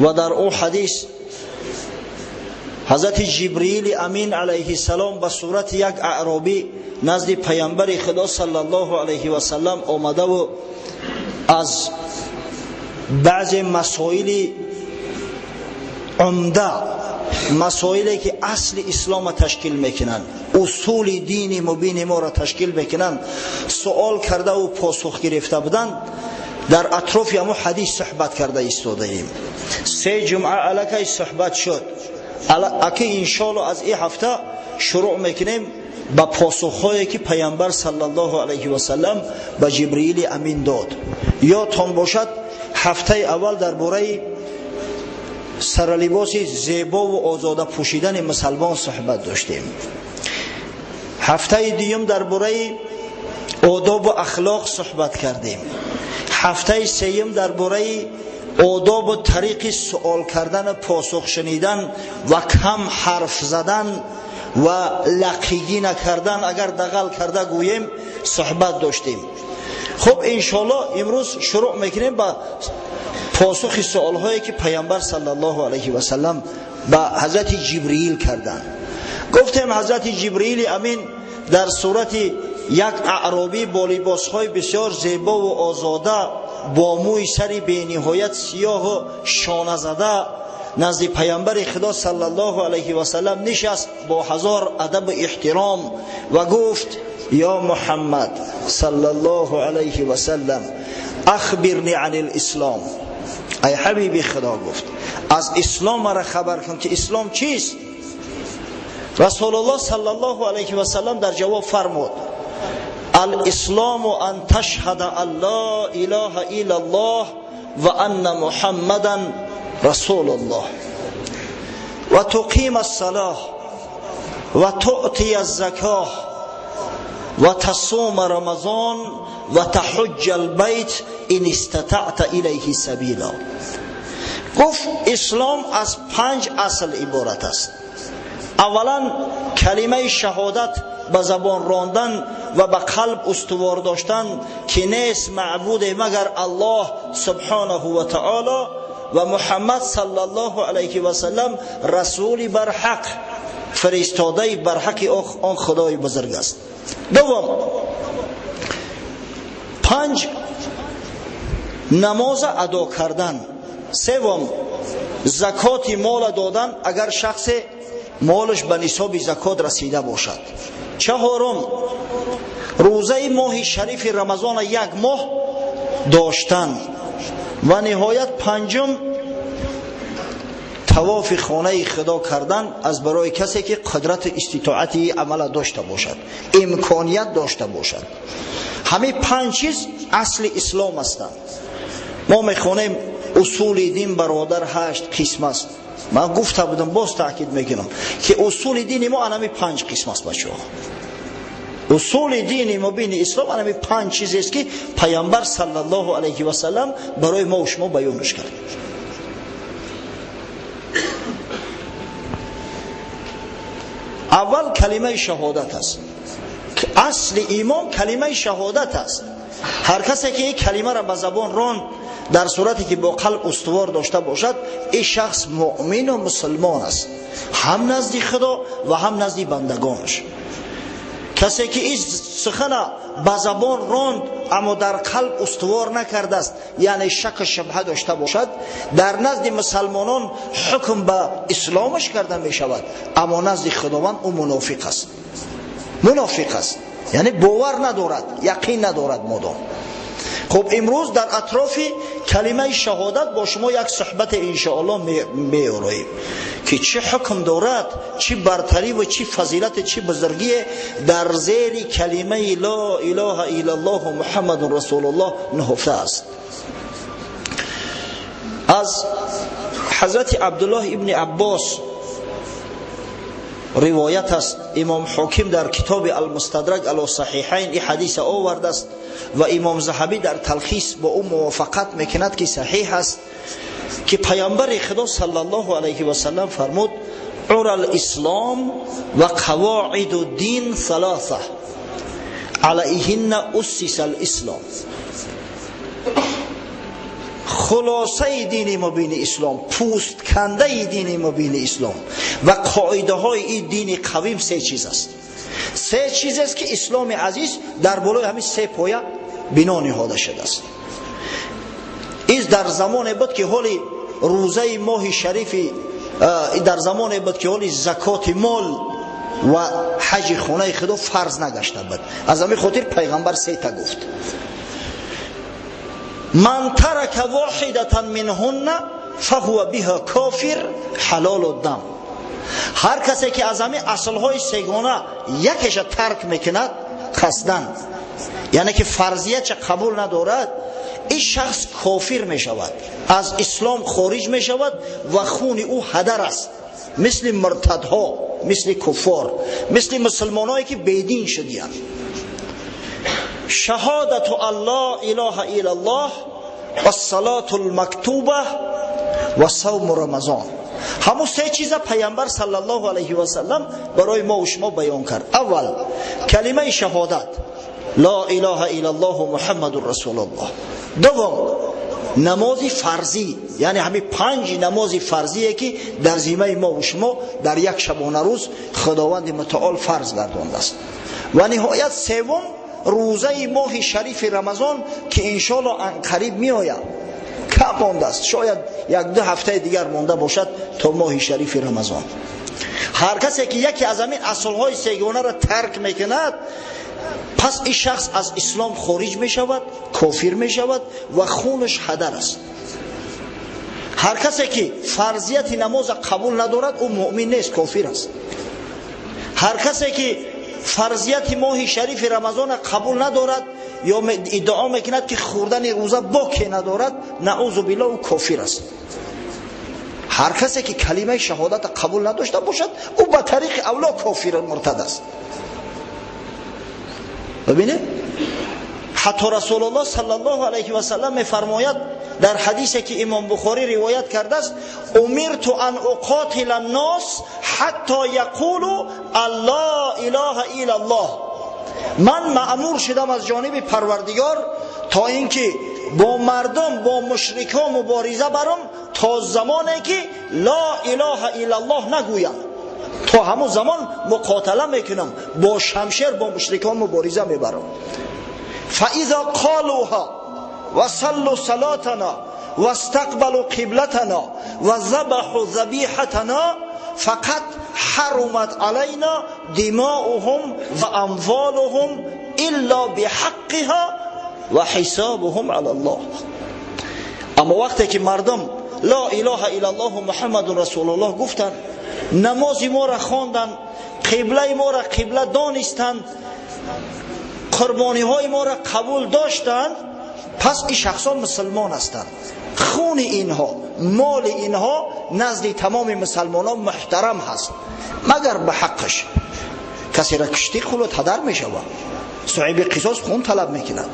Ва дар он ҳадис ҳазрати Ҷибриили Амин алайҳиссалом ба сурати як аъробӣ назди паёмбари Худо саллаллоҳу алайҳи васаллам омадаву аз баъзе масоили умда, масоиле ки асли исломро ташкил мекунанд, усули дини мубини моро ташкил мекунанд, суол кардаву посух гирифта буданд. Дар атрофи ҳамон ҳадис суҳбат карда истодаем. Се ҷумъа аллакай суҳбат шуд. Аки иншоалло аз ин ҳафта шурӯъ мекунем ба посухҳое ки паёмбар саллаллоҳу алайҳи васаллам ба Ҷибриили Амин дод. Ёдтон бошад, ҳафтаи аввал дар бораи саралибоси зебову озода пӯшидани мусалмон суҳбат доштем. Ҳафтаи дуюм дар бораи одобу ахлоқ суҳбат кардем. Ҳафтаи сеюм дар бораи одобу тариқи суол кардану посух шунидан ва кам ҳарф задан ва лақигӣ накардан, агар дағал карда гӯем, суҳбат доштем. Хуб, иншоалло имрӯз шурӯъ мекунем ба посухи суолҳое ки паёмбар саллаллоҳу алайҳи васаллам ба ҳазрати Ҷибриил карданд. Гуфтем, ҳазрати Ҷибриили Амин дар сурати як аъробӣ бо либосҳои бисёр зебову озода, бо мӯи сари бениҳоят сиёҳу шоназада назди паёмбари Худо саллаллоҳу алайҳи васаллам нишаст бо ҳазор адабу эҳтиром ва гуфт: ё Муҳаммад саллаллоҳу алайҳи васаллам, ахбирни ани лислом. Ай ҳабиби Худо, гуфт, аз ислом мара хабар кун, ки ислом чист? Расулуллоҳ саллаллоҳу алайҳи васаллам дар ҷавоб фармуд: алислому ан ташҳада ан ла илаҳа иллаллоҳ ва анна муҳаммадан расулуллоҳ ва туқима ассалоҳ ва туътия аззакоҳ ва тасума рамазон ва таҳуҷҷа албайт ин истатаъта илайҳи сабила. Гуфт, ислом аз панҷ асл иборат аст. Аввалан, калимаи шаҳодат ба забон рондан ва ба қалб устувор доштан, ки нест маъбуде магар Аллоҳ субҳонаҳу ва таоло ва Муҳаммад саллаллоҳу алайҳи васаллам расули барҳақ, фиристодаи барҳақи он Худои бузург аст. Дуввум, панҷ намоза адо кардан. Севум, закоти мола додан, агар шахсе молаш ба нисоби закот расида бошад. Чаҳорум, рӯзаи моҳи шарифи Рамазона як моҳ доштан. Ва ниҳоят панҷум, тавофи хонаи Худо кардан аз барои касе ки қудрату иститоати амала дошта бошад, имконият дошта бошад. Ҳамин панҷ чиз асли ислом ҳастанд. Мо мехонем, усули дин, бародар, ҳашт қисм аст. Ман гуфта будам, боз таъкид мекунам, ки усули дини мо анами панҷ қисм аст, бачаҳо. Усули дини мубини ислом анами панҷ чизест, ки паёмбар саллаллоҳу алайҳи васаллам барои мо шумо баёнаш кард. Аввал калимаи шаҳодат аст. Асли имон калимаи шаҳодат аст. Ҳар касе ки ин калимаро ба забон ронд, дар сурате ки бо қалб устувор дошта бошад, ин шахс муъмину мусулмон аст ҳам назди Худо ва ҳам назди бандагонаш. Касе ки ин сухана ба забон ронд, аммо дар қалб устувор накардааст, яъне шаку шубҳа дошта бошад, дар назди мусалмонон ҳукм ба исломаш карда мешавад, аммо назди Худованд ӯ мунофиқ аст. Мунофиқ аст, яъне бовар надорад, яқин надорад модом. Хуб, имрӯз дар атрофи калимаи шаҳодат бо шумо як суҳбате иншоалло меороем, ки чӣ ҳукм дорад, чӣ бартарӣ ва чӣ фазилате, чӣ бузургие дар зери калимаи ло илоҳа иллаллоҳу муҳаммадун расулуллоҳ нуҳуфта аст. Аз ҳазрати Абдуллоҳ ибни Аббос ривоят аст. Имом Ҳоким дар китоби Алмустадрак ало Саҳиҳайн ин ҳадиса овардааст ва имом Заҳабӣ дар Талхис бо ӯ мувофиқат мекунад, ки саҳиҳ аст, ки паёмбари Худо саллаллоҳу алайҳи васаллам фармуд: ура лислом ва қавоиду дин салоса алайҳинна уссиса лислом. Хулосаи дини мубини ислом, пӯсткандаи дини мубини ислом ва қоидаҳои ин дини қавим се чиз аст. Се чиз аст ки исломи азиз дар болои ҳамин се поя бино ниҳода шудааст. Из дар замоне буд ки ҳоли рӯзаи моҳи шарифи, дар замоне буд ки ҳоли закоти мол ва ҳаҷи хонаи худо фарз нагашта буд. Аз ҳамин хотир пайғамбар сета гуфт: ман тарака воҳидатан минҳунна фаҳува биҳа кофир ҳалолу дам. Ҳар касе ки аз ҳамин аслҳои сегона якеша тарк мекунад қасдан, яъне ки фарзиятша қабул надорад, ин шахс кофир мешавад, аз ислом хориҷ мешавад ва хуни ӯ ҳадар аст, мисли муртадҳо, мисли куффор, мисли мусулмоное ки бедин шудиянд. Шаҳодату ан ла илаҳа иллаллоҳ вассалату лмактуба ва савму рамазон. Ҳамун се чиза пайғамбар саллаллоҳу алайҳи васаллам барои мо ва шумо баён кард. Аввал калимаи шаҳодат ла илаҳа иллаллоҳу муҳаммадун расулуллоҳ. Дуввум намози фарзӣ, яъне ҳамин панҷ намози фарзие ки дар зимаи мо ва шумо дар як шабонарӯз худованди мутаол фарз гардондааст. Ва ниҳоят севум рӯзаи моҳи шарифи рамазон ки иншоаллоҳ анқариб меояд. Кам мондааст, шояд як-ду ҳафтаи дигар монда бошад то моҳи шарифи рамазон. Ҳар касе ки яке аз ҳамин аслҳои сегонаро тарк мекунад, пас ин шахс аз ислом хориҷ мешавад, кофир мешавад ва хунаш ҳадар аст. Ҳар касе ки фарзияти намоза қабул надорад, ӯ муъмин нест, кофир аст. Ҳар касе ки фарзияти моҳи шарифи рамазона қабул надорад ё иддао мекунад ки хӯрдани рӯза боке надорад, наузу биллоҳ, ӯ кофир аст. Ҳар касе ки калимаи шаҳодата қабул надошта бошад, ӯ ба тариқи авло кофир муртад аст. Бибинед, ҳатто расулуллоҳ саллаллоҳу алайҳи васаллам мефармояд дар ҳадисе ки имом бухорӣ ривоят кардааст: умирту ан уқотила ннос ҳатто яқулу ан ла илаҳа иллаллоҳ. Ман маъмур шудам аз ҷониби парвардигор то ин ки бо мардум, бо мушрикҳо мубориза барам то замоне ки ла илаҳа иллаллоҳ нагӯянд. То ҳамон замон муқотала мекунам, бо шамшер бо мушрикон мубориза мебарам. فاذا قالوها وصلوا صلاتنا واستقبلوا قبلتنا وذبحوا ذبيحتنا فقد حرمت علينا دماؤهم واموالهم الا بحقها وحسابهم على الله. اما وقتی که مردم لا اله الا الله محمد رسول الله گفتند، намози моро хонданд, қиблаи моро қибла донистанд, қурбониҳои моро қабул доштанд, пас ин шахсон мусулмон ҳастанд. Хуни инҳо, моли инҳо назди тамоми мусалмонон муҳтарам ҳаст, магар ба ҳаққаш. Касеро киштӣ хулот ҳадар мешавад, соҳиби қисос хун талаб мекунад,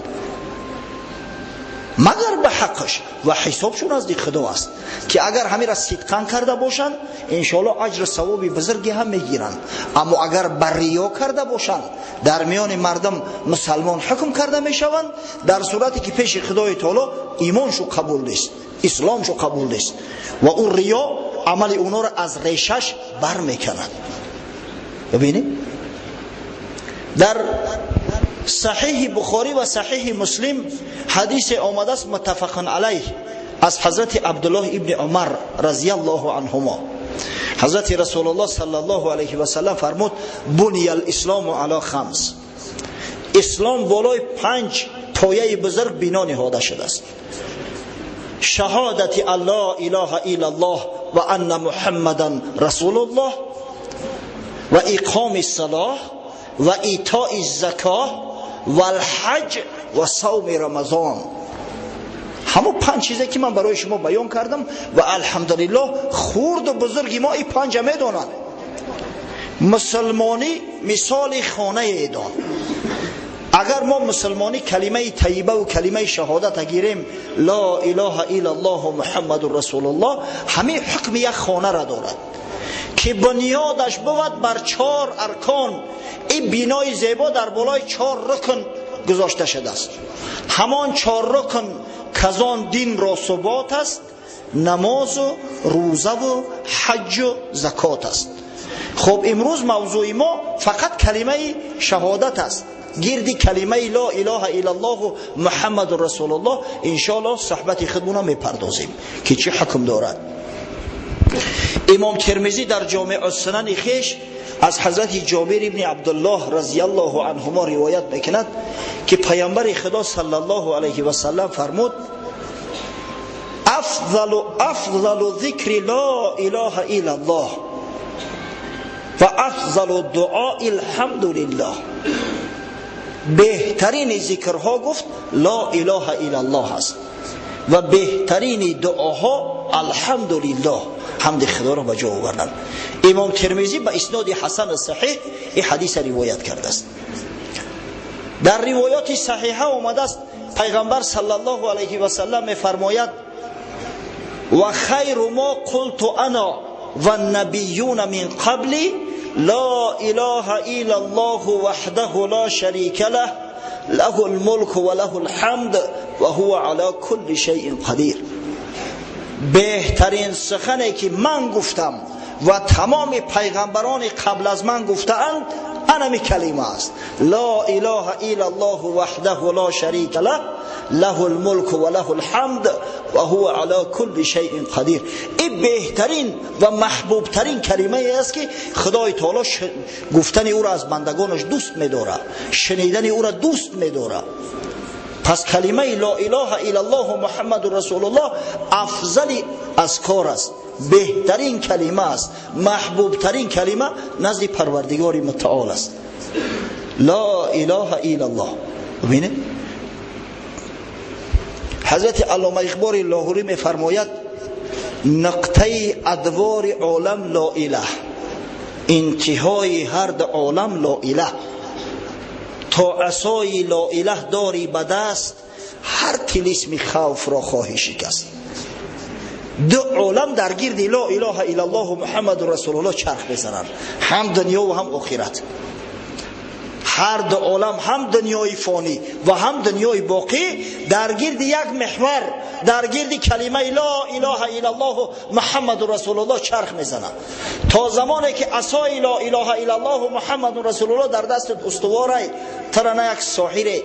магар ба ҳаққаш, ва ҳисобшон назди худо аст ки агар ҳамира сидқан карда бошанд, иншоаллоҳ аҷру савоби бузурге ҳам мегиранд. Аммо агар ба риё карда бошанд, дар миёни мардум мусалмон ҳукм карда мешаванд, дар сурате ки пеши худои таоло имоншу қабул нест, исломшу қабул нест, ва ӯ риё амали онҳоро аз решаш бармеканад. Бибинед, дар саҳиҳи бухорӣ ва саҳиҳи муслим ҳадисе омадааст муттафақун алайҳ аз ҳазрати абдуллоҳ ибни умар разияллоҳу анҳумо. ҳазрати расулуллоҳ саллаллоҳу алайҳи васаллам фармуд: буния алислому ала хамс. Ислом болои панҷ пояи бузург бино ниҳода шудааст: шаҳодати ан ла илаҳа иллаллоҳ ва анна муҳаммадан расулуллоҳ ва иқоми салоҳ ва итои закоҳ валҳаҷ ва савми рамазон. Ҳамон панҷ чизе ки ман барои шумо баён кардам ва алҳамдулиллоҳ хурду бузурги мо ин панҷа медонанд. Мусулмонӣ мисоли хонае дон. Агар мо мусулмонӣ калимаи тайиба ва калимаи шаҳодата гирем, ла илаҳа иллаллоҳ муҳаммадун расулуллоҳ, ҳамин ҳукми як хонара дорад ки бунёдаш бувад бар чор аркон. Ин бинои зебо дар болои чор рукн гузошта шудааст. Ҳамон чор рукн Казон дин ро субот аст, намозу рӯзаву ҳаҷҷу закот аст. Хуб, имрӯз мавзӯи мо фақат калимаи шаҳодат аст. Гирди калимаи ла илаҳа иллаллоҳ Муҳаммадур расулуллоҳ иншоаллоҳ суҳбати худмона мепардозем, ки чӣ ҳукм дорад. Имом Термизӣ дар Ҷомеъ ус-Сунани хеш аз ҳазрати Ҷобир ибни Абдуллоҳ разияллоҳу анҳумо ривоят мекунад, ки паёмбари Худо саллаллоҳу алайҳи васаллам фармуд: афзалу зикри ла илаҳа иллаллоҳ ва афзалу дуои алҳамдулиллоҳ. Беҳтарини зикрҳо, гуфт, ла илаҳа иллаллоҳ аст ва беҳтарини дуоҳо алҳамдулиллоҳ, ҳамди Худоро ба ҷо овардан. Имом Термизӣ ба исноди ҳасан саҳиҳ ин ҳадиса ривоят кардааст. Дар ривоёти саҳиҳа омадааст, пайғамбар саллаллоҳу алайҳи васаллам мефармояд: ва хайру мо қулту ана ваннабиюна мин қабли ла илаҳа иллаллоҳу ваҳдаҳу ла шарика лаҳ лаҳул мулку ва лаҳул ҳамд ва ҳува ала кулли шайъин қадир. Беҳтарин сухане ки ман гуфтам ва тамоми пайғамбарони қабл аз ман гуфтаанд, анами калима аст: ла илаҳа иллаллоҳу ваҳдаҳу ла шарика лаҳ лаҳул мулку ва лаҳул ҳамд ва ҳува ала кулли шайъин қадир. Ин беҳтарин ва маҳбубтарин калимае аст, ки Худои таоло гуфтани ӯро аз бандагонаш дӯст медорад, шунидани ӯро дӯст медорад. Пас калимаи ла илаҳа иллаллоҳу Муҳаммадур расулуллоҳ афзали азкор аст, беҳтарин калима аст, маҳбубтарин калима назди Парвардигори мутаол аст. Ла илаҳа иллаллоҳ. Бубинед, ҳазрати Аллома Иқболи Лоҳурӣ мефармояд: нуқтаи адвори олам ла илаҳ, интиҳои ҳар ду олам ла илаҳ. То асои ла илаҳ дорӣ ба даст, ҳар тилисми хавфро хоҳӣ шикаст. Ду олам дар гирди ла илаҳа иллаллоҳу Муҳаммадур расулуллоҳ чарх мезананд, ҳам дунё ва ҳам охират. Ҳар ду олам, ҳам дунёи фонӣ ва ҳам дунёи боқӣ, дар гирди як меҳвар, дар гирди калимаи ла илаҳа иллаллоҳу Муҳаммадур расулуллоҳ чарх мезананд. То замоне ки асои ла илаҳа иллаллоҳу Муҳаммадур расулуллоҳ дар дастат устуворай, туро на як соҳире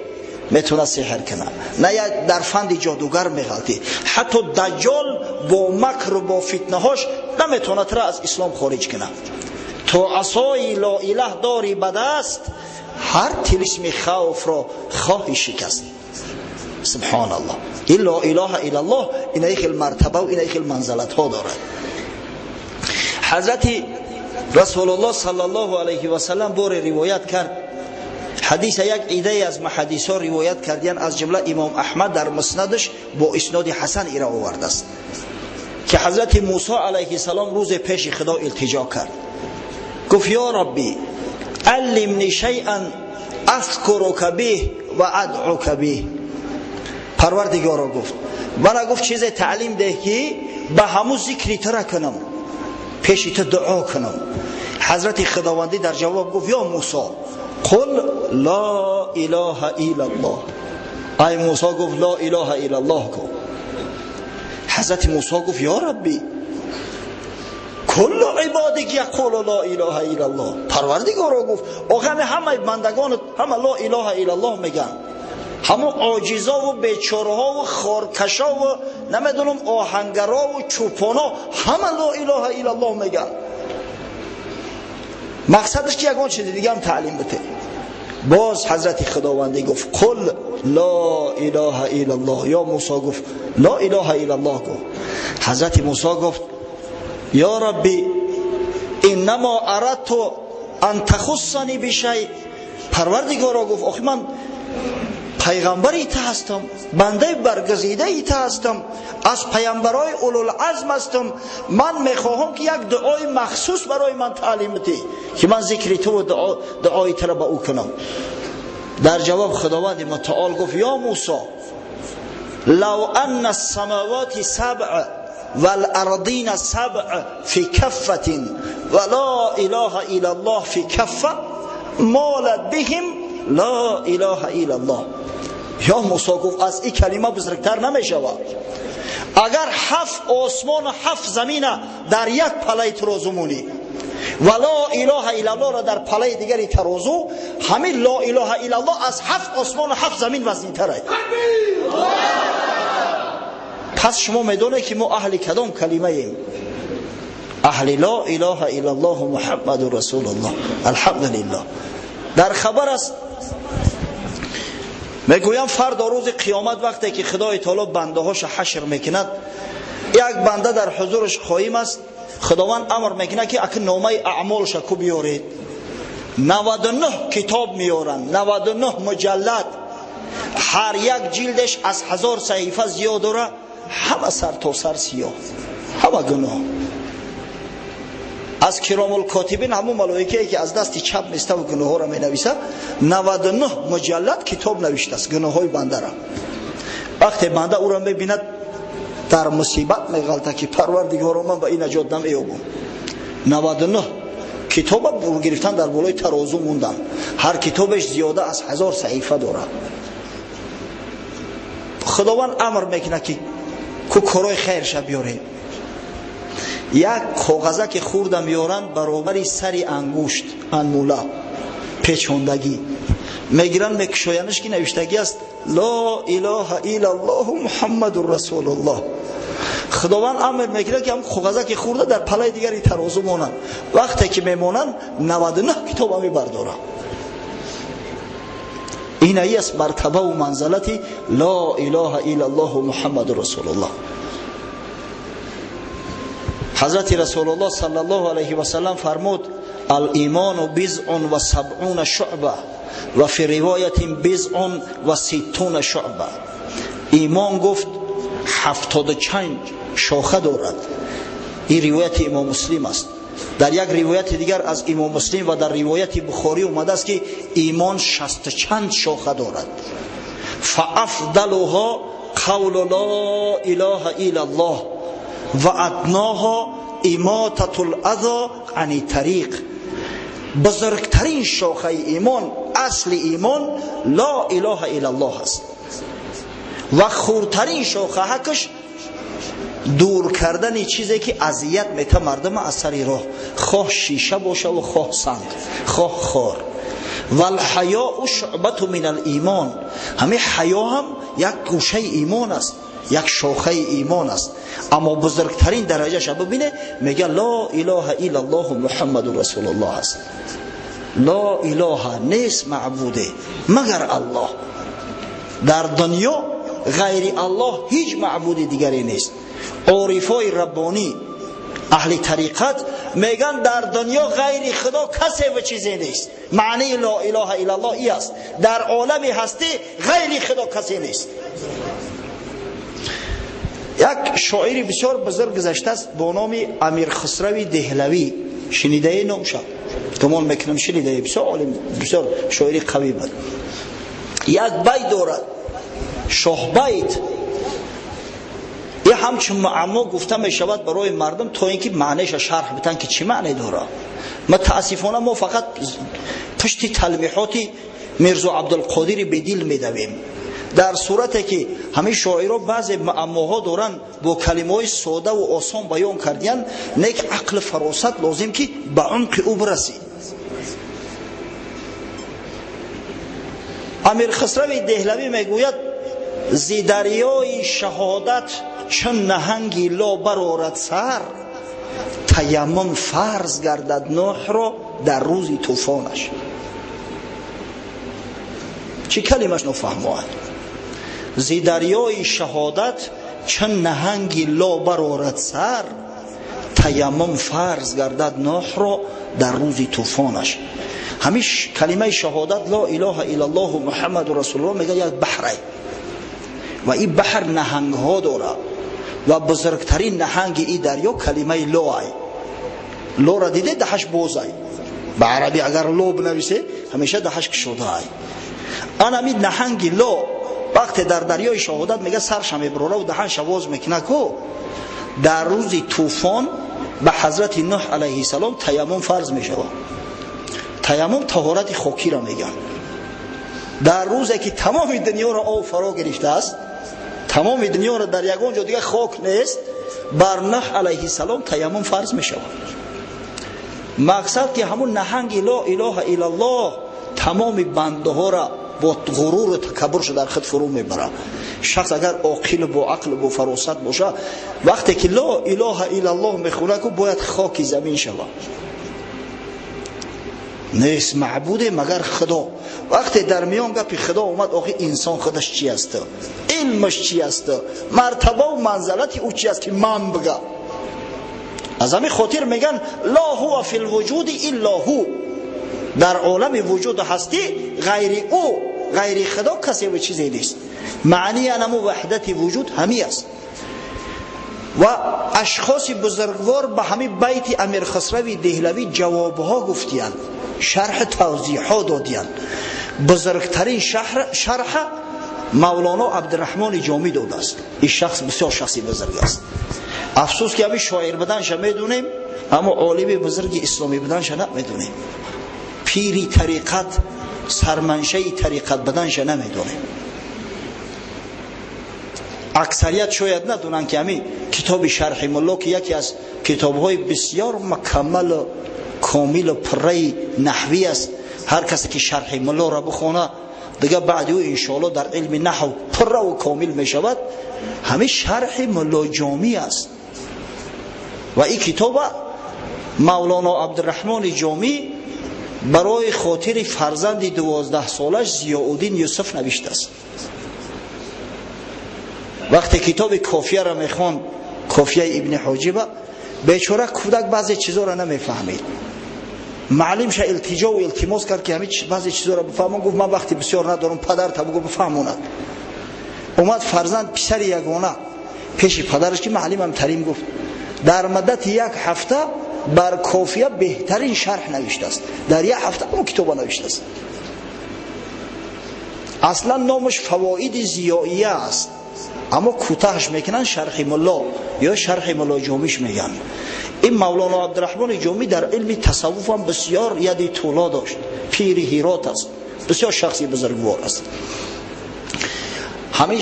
метавонад сеҳр кунад, на як дар фанди ҷодугар меғалтӣ. Ҳатто Даҷҷол бо макру бо фитнаҳош наметавонад туро аз ислом хориҷ кунад. То асои ла илаҳ дорӣ ба даст, ҳар тилисми хавфро хоҳӣ шикаст. Субҳоналлоҳ. Ин ла илаҳа иллаллоҳ инаи хел мартаба ва инаи хел манзалатҳо дорад. Ҳазрати Расулуллоҳ саллаллоҳу алайҳи васаллам боре ривоят кард ҳадиса, як идае аз муҳаддисҳо ривоят кардиян, аз ҷумла имом Аҳмад дар муснадаш бо исноди ҳасан ира овардааст, ки ҳазрати Мусо алайҳиссалом рӯзе пеши Худо илтиҷо кард, гуфт: ё Рабби, аллимни шайъан азкурука биҳ ва адъука биҳ. Парвардигоро, гуфт, мана, гуфт, чизе таълим деҳ, ки ба ҳамун зикри тура кунам, пеши ту дуо кунам. Ҳазрати Худовандӣ дар ҷавоб гуфт: ё Мусо, қул ла илаҳа иллаллоҳ. Ай Мусо, гуфт, ла илаҳа иллаллоҳ гуфт. Ҳазрати Мусо гуфт: ё Рабби, куллу ибодик яқулу ла илаҳа иллаллоҳ. Парвардигоро, гуфт, охе ҳамаи бандагонат ҳама ла илаҳа иллаллоҳ мегӯянд, ҳамун оҷизову бечораҳову хоркашову намедонам оҳангарову чӯпоно ҳама ла илаҳа иллаллоҳ мегӯянд. Мақсадаш ки ягон чизи дигаам таълим бите. Боз ҳазрати Худовандӣ гуфт: қул ла илаҳа иллаллоҳ. Ё Мусо, гуфт, ла илаҳа иллаллоҳ гуфт. Ҳазрати Мусо гуфт: ё Рабби, иннамо арадту ан тахуссани бишай. Парвардигоро, гуфт, охи ман пайғамбари ту ҳастам, бандаи баргазидаи ту ҳастам, аз пайғамбарои улулазм ҳастам. Ман мехоҳам, ки як дуои махсус барои ман таълим бидиҳӣ, ки ман зикри ту ва дуои туро ба ӯ кунам. Дар ҷавоб Худованди мутаол гуфт: ё Мусо, лав анна ассамавати сабъ валардина сабъ фи каффатин ва ла илаҳа иллаллоҳ фи каффа молат биҳим ла илаҳа иллаллоҳ. Ё Мусо гуфт аз ин калима бузургтар намешавад. Агар ҳафт осмон ва ҳафт замина дар як палаи тарозу монӣ ва ло илаҳа иллаллоҳро дар палаи дигари тарозу, ҳамин ло илаҳа иллаллоҳ аз ҳафт осмон ва ҳафт замин вазнинтар аст. Пас шумо медонед ки мо аҳли кадом калимаем? Аҳли ло илаҳа иллаллоҳ Муҳаммадур расулуллоҳ. Алҳамдулиллоҳ. Дар хабар аст, мегӯям фардо рӯзи қиёмат вақте ки Худои таоло бандаҳоша ҳашр мекунад, як банда дар ҳузураш қоим аст. Худованд амр мекунад ки аки номаи аъмолша ку биёред. 99 китоб меоранд, 99 муҷаллад, ҳар як ҷилдаш аз 1000 саҳифа зиёд дора, ҳама сар то сар сиёҳ, ҳама гуноҳ. Аз киромул котибин, ҳамун малоикае ки аз дасти чап места ва гуноҳҳоро менависад, 99 муҷаллад китоб навиштааст гуноҳҳои бандара. Вақте банда ӯро мебинад, дар мусибат меғалта ки Парвардигоро, ман ба ин наҷот намеёбам. 99 китоба гирифтан дар болои тарозу мондам, ҳар китобаш зиёда аз 1000 саҳифа дорад. Худованд амр мекунад ки ку корои хайрша биёред. Як коғаза ки хурда меоранд, баробари сари ангушт анмула печондагӣ мегиранд, мекушоянаш ки навиштагӣ аст ло илаҳа иллаллоҳу Муҳаммадур расулуллоҳ. Худованд амр мекунад ки ҳам коғаза ки хурда дар палаи дигари тарозу монанд. Вақте ки мемонанд, 99 китоба мебардоранд. Инаи аст мартабаву манзалати ло илаҳа иллаллоҳу Муҳаммадур расулуллоҳ. Ҳазрати Расулуллоҳ саллаллоҳу алайҳи васаллам фармуд: ал-имону бизъун ва сабъуна шуъба ва фи ривоятин бизъун ва ситтуна шуъба. Имон, гуфт, 75 шоха дорад. Ин ривояти Имом Муслим аст. Дар як ривояти дигар аз Имом Муслим ва дар ривояти Бухорӣ омадааст ки имон 60 чанд шоха дорад. Фаафдалуҳо қавлу ло илаҳа иллаллоҳ ва адноҳо имотатул азо ани тариқ. Бузургтарин шохаи имон, асли имон ло илаҳа иллаллоҳ аст ва хурдтарин шохаҳакаш дур кардани чизе ки азият мета мардума аз сари роҳ, хоҳ шиша бошаву хоҳ санг, хоҳ хор. Валҳаёу шуъбату мин алимон. Ҳамин ҳаё ҳам як гӯшаи имон аст, як шохаи имон аст. Аммо бузургтарин дараҷаша бибине, мега ло илаҳа иллаллоҳу Муҳаммадур расулуллоҳ аст. Ло илаҳа, нест маъбуде магар Аллоҳ. Дар дунё ғайри Аллоҳ ҳеҷ маъбуди дигаре нест. Орифои раббонӣ, аҳли тариқат меган дар дунё ғайри Худо касе ва чизе нест. Маънии ло илаҳа иллаллоҳ и аст: дар олами ҳастӣ ғайри Худо касе нест. Як шоири бисёр бузург гузаштааст бо номи Амир Хусрави Деҳлавӣ. Шунидае номша? Гумон мекунам, шунидае. Бисёр олим, бисёр шоири қавӣ буд. Як байт дорад, шоҳбайт. И ҳамчун муаммо гуфта мешавад барои мардум, то ин ки маънеша шарҳ битан ки чӣ маъне дорад. Мутаассифона, мо фақат пушти талмиҳоти Мирзо Абдулқодири Бедил медавем, дар сурате ки ҳамин шоиро баъзе муаммоҳо доранд, бо калимаҳои содаву осон баён кардиянд, не ки ақли фаросат лозим ки ба умқи ӯ бирасӣ. Амир Хисрави Деҳлавӣ мегӯяд: зи дарёи шаҳодат чун наҳанги ло барорад сар, таяммум фарз гардад Нӯҳро дар рӯзи тӯфонаш. Чӣ калимаш нофаҳмоад? Зи дарёи шаҳодат чун наҳанги ло барорад сар, таяммум фарз гардад Нӯҳро дар рӯзи тӯфонаш. Ҳамин калимаи шаҳодат, ло илаҳа иллаллоҳу Муҳаммаду расулуллоҳ, мега як баҳрай ва ин баҳр наҳангҳо дорад ва бузургтарин наҳанги ин дарё калимаи лоай. Лора диде, даҳаш бозай. Ба арабӣ агар ло бинависе, ҳамеша даҳаш кушодаай. Анами наҳанги ло вақте дар дарёи шаҳодат, мега, сарша мебурора даҳанша воз мекуна ку, дар рӯзи тӯфон ба ҳазрати Нӯҳ алайҳиссалом таяммум фарз мешавад. Таяммум таҳорати хокиро мегӯянд. Дар рӯзе ки тамоми дунёро об фаро гирифтааст, тамоми дунёро дар ягон ҷо дига хок нест, бар Нӯҳ алайҳиссалом таяммум фарз мешавад. Мақсад ки ҳамун наҳанги ло илоҳа иллаллоҳ тамоми бандаҳоро бо ғуруру такаббурша дар худ фурӯ мебарад. Шахс агар оқилу бо ақлу бо фаросат бошад, вақте ки ло илоҳа иллаллоҳ мехонад, ку бояд хоки замин шавад. Нест маъбуде магар Худо. Вақте дар миён гапи Худо омад, охи инсон худаш чи аст? Илмаш чи аст? Мартабаву манзалати ӯ чи аст ки ман бигам? Аз ҳамин хотир меган ла ҳува фил вуҷуди илла ҳу. Дар олами вуҷуду ҳастӣ ғайри ӯ, ғайри Худо касе ва чизе нест. Маънии анаму ваҳдати вуҷуд ҳамӣ аст. Ва ашхоси бузургвор ба ҳамин байти Амир Хусрави Деҳлавӣ ҷавобҳо гуфтиянд, шарҳ тавзеҳҳо додиянд. Бузургтарин шарҳ Мавлоно Абдурраҳмони Ҷомӣ додааст. Ин шахс бисёр шахси бузург аст. Афсӯс ки ҳамин шоир буданша медонем, аммо олими бузурги исломӣ буданша намедонем. Пири тариқат, сарманшаи тариқат буданша намедонем. Аксарият шояд надонанд ки ҳамин китоби Шарҳи Мулло, ки яке аз китобҳои бисёр мукаммалу комилу пурраи наҳвӣ аст, ҳар касе ки Шарҳи Муллоро бихона, дига баъди ӯ иншоалло дар илми наҳв пурраву комил мешавад. Ҳамин Шарҳи Мулло Ҷомӣ аст. Ва ин китоба Мавлоно Абдурраҳмони Ҷомӣ барои хотири фарзанди 12 солаш Зиёуддин Юсуф навиштааст. Вақте китоби Кофияро мехонд, Кофияи Ибни Ҳоҷиба, бечора кӯдак баъзе чизоро намефаҳмид. Маълимша илтиҷову илтимос кард, ки ҳамин баъзе чизоро бифаҳмон. Гуфт: ман вақти бисёр надорам, падарта бугӯ бифаҳмонад. Омад фарзанд, писари ягона, пеши падараш, ки маълимам тарим гуфт. Дар муддати як ҳафта бар Кофия беҳтарин шарҳ навиштааст. Дар як ҳафта он китоба навиштааст. Аслан номаш Фавоиди Зиёия аст, аммо кӯтаҳаш мекунанд, Шарҳи Мулло ё Шарҳи Мулло Ҷомиш мегӯянд. Ин Мавлоно Абдураҳмони Ҷомӣ дар илми тасаввуф ҳам бисёр яди тӯло дошт. Пири Ҳирот аст, бисёр шахси бузургвор аст. Ҳамин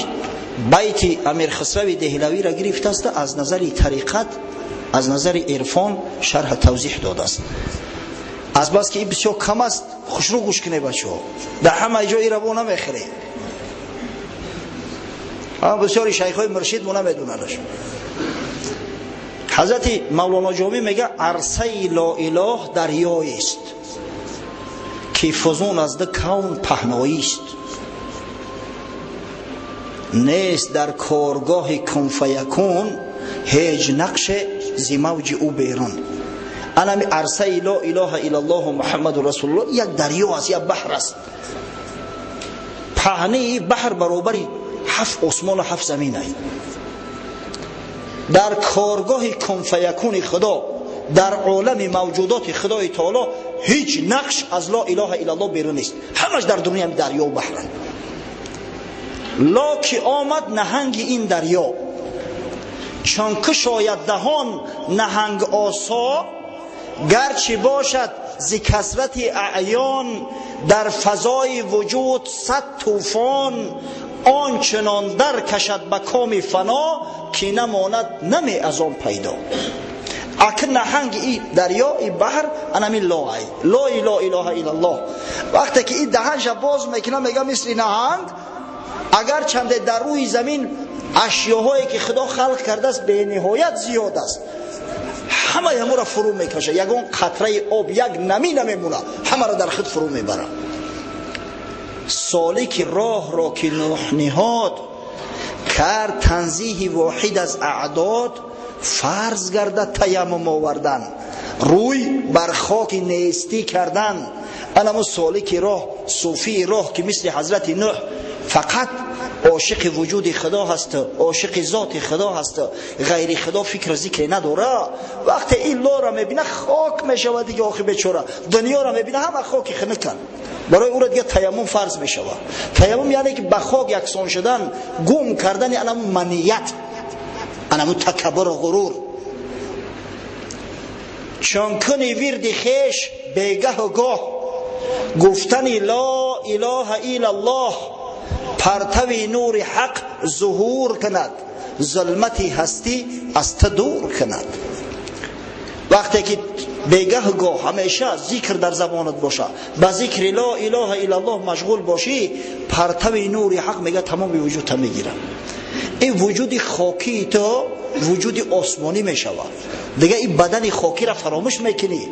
байти Амир Хусрави Деҳлавиро гирифтааст, аз назари тариқат, аз назари ирфон шарҳ тавзеҳ додааст. Азбаски ин бисёр кам аст, хушрӯ гӯш кунед, бачаҳо. Дар ҳамаи ҷо ира бо намехӯред. Бисёри шайхҳои муршид мо намедонадаш. Ҳазрати Мавлоно Ҷомӣ мега: арсаи лоилоҳ дарёест, ки фузун аз ду кавн паҳноист. Нест дар коргоҳи кунфаякун ҳеҷ нақше зи мавҷи ӯ берун. Анами арсаи ло илоҳа иллаллоҳу Муҳаммаду расулуллоҳ як дарё аст, як баҳр аст. Паҳнии баҳр баробари ҳафт осмону ҳафт замин аст. Дар коргоҳи кунфаякуни Худо, дар олами мавҷудоти Худои Таоло ҳеҷ нақш аз ло илоҳа иллаллоҳ берун нест. Ҳамаш дар дуруни ҳами дарёу баҳранд. Ло ки омад наҳанги ин дарё, чун кушояд даҳон наҳанг осо, гарчи бошад зи касрати аъён дар фазои вуҷуд сад тӯфон, он чунон дар кашад ба коми фано, ки намонад наме аз он пайдо. Ак наҳанг и дарё, и баҳр анами лоай, лои ло илоҳа иллаллоҳ. Вақте ки и даҳанша боз мекунад, мега, мисли наҳанг, агар чанде дар рӯи замин ашёҳое ки Худо халқ кардааст бениҳоят зиёд аст, ҳамаи ҳамуро фурӯ мекашад. Ягон қатраи об, як намӣ намемонад, ҳамаро дар худ фурӯ мебарад. Солики роҳро ки Нӯҳ ниҳод, кард танзиҳи воҳид аз аъдод, фарз гардад таяммум овардан, рӯй бар хоки нестӣ кардан. Анамо солики роҳ, суфии роҳ, ки мисли ҳазрати Нӯҳ фақат ошиқи вуҷуди Худо ҳаст, ошиқи зоти Худо ҳаст, ғайри Худо фикру зикре надора, вақте ин лора мебина, хок мешавад дига. Охи бечора дунёро мебина, ҳама хоки хунуканд. Барои ӯро дига таяммум фарз мешавад. Таяммум яъне ки ба хок яксон шудан, гум кардани анаму маният, анаму такаббуру ғурур. Чун куни вирди хеш бегаҳу гоҳ. Гуфтани ла илаҳа иллаллоҳ партави нури ҳақ зуҳур кунад, зулмати ҳастӣ аз ту дур кунад. Вақте ки бегаҳгоҳ ҳамеша зикр дар забонат боша, ба зикри ла илаҳа иллаллоҳ машғул бошӣ, партави нури ҳақ мега тамоми вуҷудта мегирад. Ин вуҷуди хокии ту вуҷуди осмонӣ мешавад. Дига ин бадани хокиро фаромӯш мекунӣ.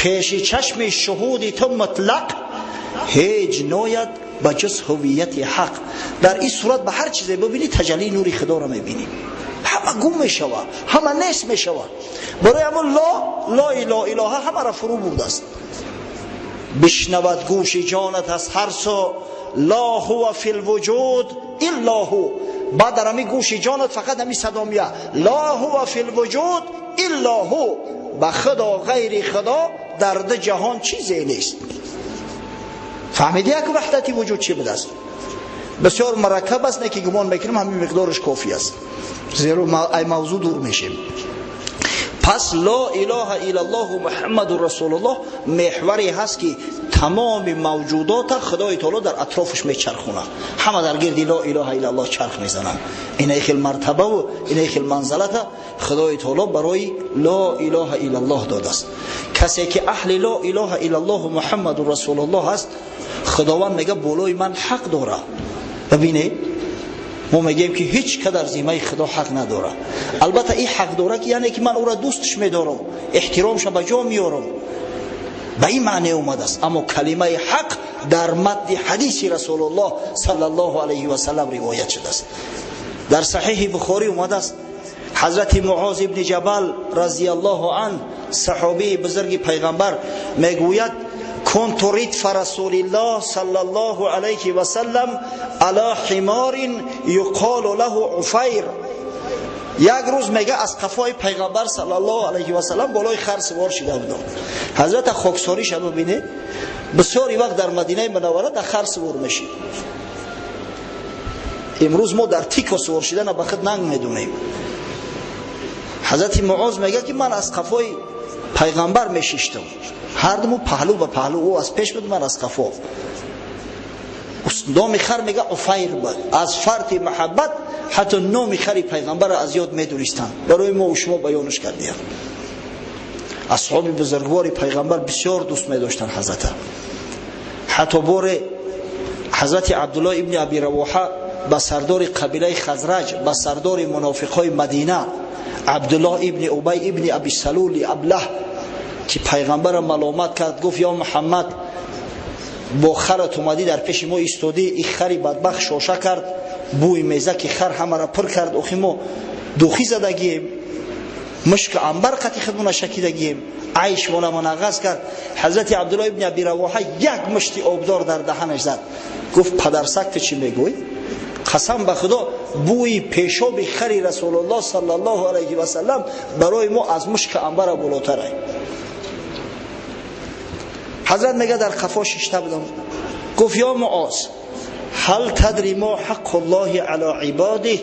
Пеши чашми шуҳуди ту мутлақ ҳеҷ нояд ба ҷуз ҳувияти ҳақ. Дар ин сурат ба ҳар чизе бибинӣ таҷаллии нури худоро мебинӣ. Ҳама гум мешавад, ҳама нест мешавад. Барои ҳамон ла ла илаҳа ҳамаро фурӯ бурдааст. Бишнавад гӯши ҷонат аз ҳар су ла ҳува фи лвуҷуд илла ҳу. Баъд дар ҳамин гӯши ҷонат фақат ҳамин садо меяд: ла ҳува фи лвуҷуд илла ҳу. Ба худо ғайри худо дар ду ҷаҳон чизе нест. Фаҳмидӣ як ваҳдати вуҷуд чӣ будааст? Бисёр мураккаб аст, не ки гумон мекунам ҳамин миқдораш кофӣ аст, зеро ай мавзӯъ дур мешем. Пас ла илаҳа иллаллоҳу муҳаммадун расулуллоҳ меҳваре ҳаст ки тамоми мавҷудота худои таоло дар атрофаш мечархонад. Ҳама дар гирди ла илаҳа иллаллоҳ чарх мезананд. Инаи хел мартабаву инаи хел манзалата худои таоло барои ла илаҳа иллаллоҳ додааст. Касе ки аҳли ла илаҳа иллаллоҳу муҳаммадун расулуллоҳ ҳаст, худованд мега болои ман ҳақ дорад. Бибинед, мо мегӯем ки ҳеҷ кадар зимаи худо ҳақ надорад. Албатта ин ҳақ дорад ки яъне ки ман ӯро дӯстш медорам, эҳтиромша ба ҷо меорам, ба ин маъне омадааст. Аммо калимаи ҳақ дар матни ҳадиси расулуллоҳ саллаллоҳу алайҳи васаллам ривоят шудааст. Дар саҳиҳи бухорӣ омадааст ҳазрати муоз ибни ҷабал разияллоҳу анҳ, саҳобии бузурги пайғамбар, мегӯяд: كنت ردف رسول الله صلى الله عليه وسلم على حمار يقال له عفير. یک روز میگه از قفای پیغمبر صلی الله علیه و سلم بالای خر سوار شده بودم. حضرت خاکساری شد ببینه، بسیاری وقت در مدینه منوره در خر سوار میشید. امروز ما در تیکا سوار شدن به خود ننگ میدونیم. حضرت معاذ میگه که من از قفای پیغمبر میشیشتم، هر دو پهلو به پهلو، او از پیش بود من از قفا. نام خر میگه عفیر بود. از فرط محبت حتی نام خری پیغمبر از یاد میدونستند. برای ما و شما بیانش کردیم. اصحاب بزرگوار پیغمبر بسیار دوست میداشتند حضرت. حتی بار حضرت عبدالله ابن ابی رواحه به سردار قبیله خزرج، به سردار منافقای مدینه عبدالله ابن ابی ابن ابی سلول ابله که پیغمبر ملامت کرد، گفت یا محمد با خرت اومدی در پیش ما ایستادی، این خری بدبخت شاشه کرد، بوی میزه که خر همه را پر کرد، اخی ما دوخی زدگیم، مشک عنبر قطی خودمون شکیدگیم، عیش مولا منغص کرد. حضرت عبدالله ابن ابی رواحه یک مشتی آبدار در دهنش زد، گفت پدرسگ تو چی میگوی؟ قسم به خدا بوی پیشاب خری رسول الله صلی الله علیه و سلم برای ما از مشک عنبر بالاتر است. حضرت میگه در قفا ششته بودم، گفت یا معاذ هل تدری ما حق الله علی عباده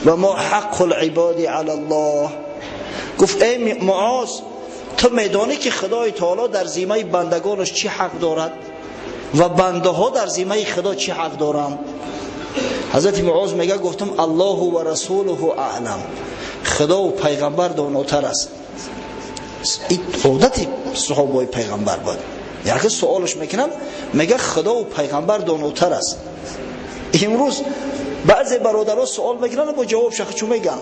و ما حق العباد علی الله؟ گفت ای معاذ تو میدانی که خدای تعالی در ذمه بندگانش چی حق دارد و بنده ها در ذمه خدا چی حق دارند؟ حضرت معاذ میگه گفتم الله و رسوله اعلم، خدا و پیغمبر داناتر است. این عادت صحابه پیغمبر بود. یعنی سوالش میکنم میگه خدا و پیغمبر داناتر است. امروز بعضی برادرها سوال میکنن با جواب شخص چون میگن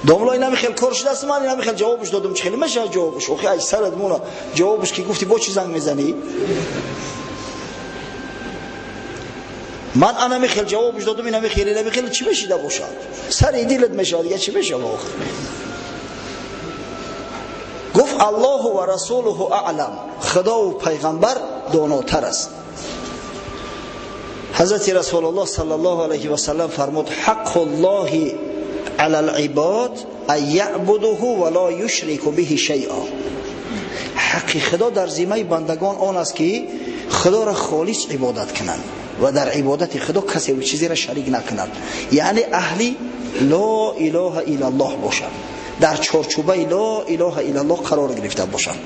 داملا اینا میخیل کار شده است، من اینا میخیل جوابش دادم، چه خیلی میشه جوابش؟ اوخی ای سرت مونا جوابش که گفتی با چی زنگ میزنی؟ من انا میخیل جوابش دادم، اینا میخیل اینا میخیل چی میشه باشه؟ سر دیلت میشه دیگه چی میشه آخه؟ گفت الله و رسوله اعلم، خدا و پیغمبر داناتر است. حضرت رسول الله صلی الله علیه و سلم فرمود حق الله علی العباد ان یعبدوه ولا یشرک به شیئا. حق خدا در ذمه بندگان آن است که خدا را خالص عبادت کنند و در عبادت خدا کسی و چیزی را شریک نکنند، یعنی اهل لا اله الا الله باشند. дар чорчӯбаи ла илаҳа иллаллоҳ қарор гирифта бошанд.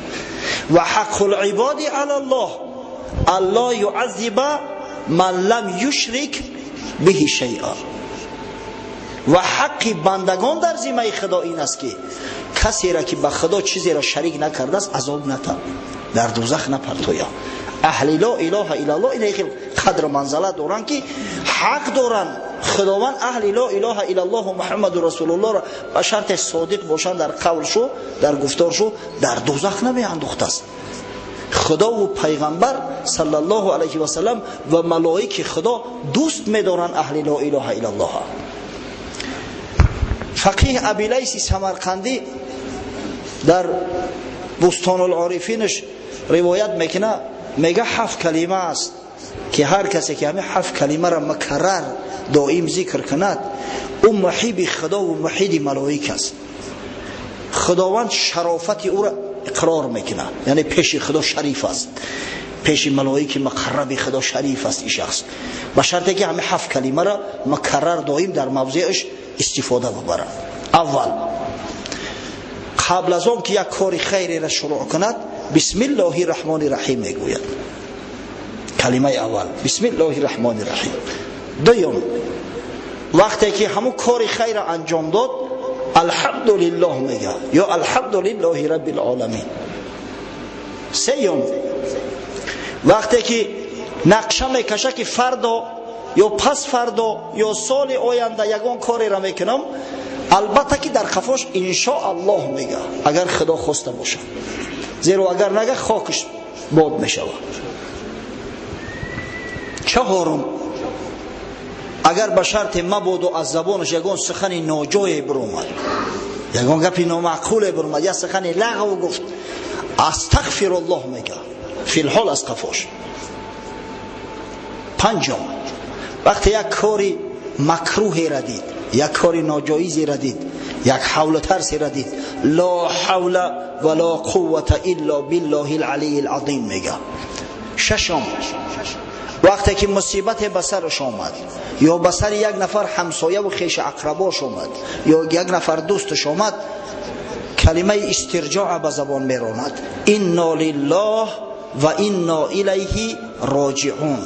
Ва ҳаққул ибоди алаллоҳ алла юаззиба ман лам юшрик биҳи шайъа. Ва ҳаққи бандагон дар зиммаи Худо ин аст, ки касеро ки ба Худо чизеро шарик накардааст азоб натад, дар дӯзах напартояд. Аҳли ла илаҳа иллаллоҳ ин хел қадру манзалат доранд, ки ҳақ доранд Худованд аҳли ла илаҳа иллаллоҳ Муҳаммаду расулуллоҳро ба шарте содиқ бошанд дар қавлшу, дар гуфторшу, дар дӯзах намеандохтааст. Худову пайғамбар саллаллоҳу алайҳи васаллам ва малоики Худо дӯст медоранд аҳли ла илаҳа иллаллоҳ. Фақиҳ Абилайси Самарқандӣ дар Бустонул-Орифинаш ривоят мекунад, мега 7 калима аст, ки ҳар касе ки ҳамин 7 калимаро мукаррар доим зикр кунад, ӯ муҳиби Худо ва муҳиди малоик аст. Худованд шарофати ӯро иқрор мекунад, яъне пеши Худо шариф аст, пеши малоики муқарраби Худо шариф аст ин шахс, ба шарте ки ҳамин 7 калимаро мукаррар доим дар мавзеъаш истифода бибарад. Аввал, қабл аз он ки як кори хайреро шурӯъ кунад, бисмиллоҳи раҳмони раҳим мегӯяд. Калимаи аввал бисмиллоҳи раҳмони раҳим. Дуюм, вақте ки ҳамун кори хайрро анҷом дод, алҳамдулиллоҳ мегӯяд ё алҳамдулиллоҳи раббил оламин. Сеюм, вақте ки нақша мекашад, ки фардо ё пас фардо ё соли оянда ягон кореро мекунам, албатта ки дар қафош иншоаллоҳ мегӯяд, агар Худо хоста бошад, зеро агар нага хокаш бод мешавад. Чаҳорум, агар ба шарте мабоду аз забонаш ягон сухани ноҷое биромад, ягон гапи номаъқуле биромад, як сухани лағв гуфт, астағфируллоҳ мегӯяд филҳол аз қафош. Панҷум, вақте як кори макрӯҳеро дид, як кори ноҷоизеро дид, як ҳавлу тарсеро дид, ла ҳавла ва ла қуввата илла биллоҳил алийил азим мегӯяд. Шашум, вақте ки мусибате ба сараш омад ё ба сари як нафар ҳамсояву хешу ақрабош омад ё як нафар дӯсташ омад, калимаи истирҷоа ба забон меронад: инно лиллоҳ ва инно илайҳи роҷиун.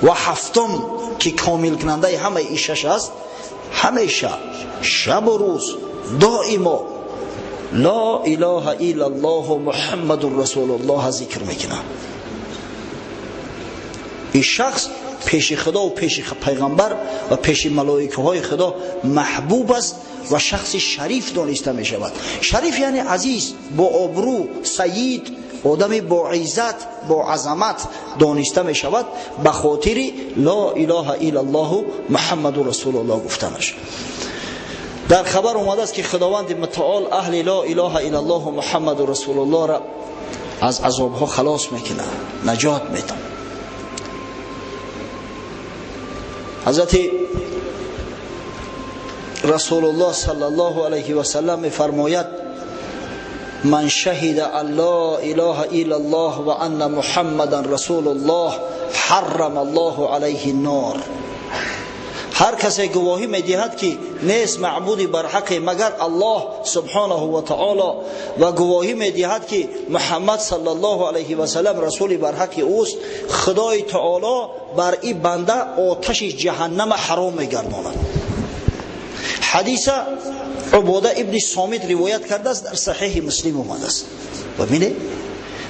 Ва ҳафтум, ки комилкунандаи ҳамаи ин шаш аст, ҳамеша шабу рӯз доимо ла илаҳа иллаллоҳу муҳаммадун расулуллоҳ зикр мекунад. Ин шахс пеши Худо ва пеши пайғамбар ва пеши малоикаҳои Худо маҳбуб аст ва шахси шариф дониста мешавад. Шариф яъне азиз, бо обрӯ, сайид, одами бо иззат, бо азамат дониста мешавад ба хотири ла илаҳа иллаллоҳу муҳаммаду расулуллоҳ гуфтанаш. Дар хабар омадааст, ки Худованди мутаол аҳли ла илаҳа иллаллоҳу муҳаммаду расулуллоҳро аз азобҳо халос мекунад, наҷот медиҳад. Ҳазрати Расулуллоҳ саллаллоҳу алайҳи васаллам мефармояд: ман шаҳида ан ла илаҳа иллаллоҳ ва анна муҳаммадан расулуллоҳ ҳаррама аллоҳу алайҳи нор. Ҳар касе гувоҳӣ медиҳад, ки нест маъбуди барҳақе магар Аллоҳ субҳонаҳу ва таоло, ва гувоҳӣ медиҳад, ки Муҳаммад саллаллоҳу алайҳи васаллам расули барҳақи ӯст, Худои таоло бар ин банда оташи ҷаҳаннама ҳаром мегардонад. Ҳадиса Убода ибни Сомит ривоят кардааст, дар Саҳеҳи Муслим омадааст. Бибинед,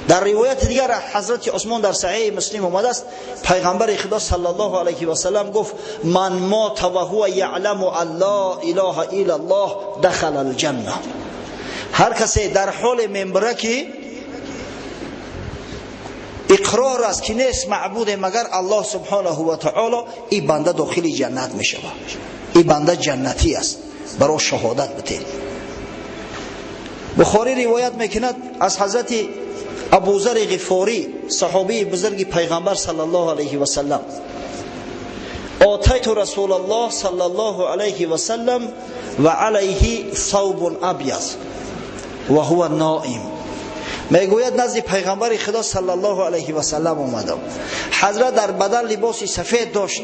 дар ривояти дигар ҳазрати Усмон дар Саҳеҳи Муслим омадааст, пайғамбари Худо саллаллоҳу алайҳи васаллам гуфт: ман мота ва ҳува яъламу ан ла илаҳа иллаллоҳ дахала алҷанна. Ҳар касе дар ҳоле мембира, ки иқрор аст, ки нест маъбуде магар Аллоҳ субҳонаҳу ва таоло, ин банда дохили ҷаннат мешавад, ин банда ҷаннатӣ аст, баро шаҳодат битед. Бухорӣ ривоят мекунад аз ҳазрати Абузари Ғифорӣ, саҳобии бузурги пайғамбар саллаллоҳу алайҳи васаллам: отайту расулаллоҳ саллаллоҳу алайҳи васаллам ва алайҳи савбун абяз ва ҳува ноим. Мегӯяд, назди пайғамбари Худо саллаллоҳу алайҳи васаллам омадам, ҳазрат дар бадан либоси сафед дошт,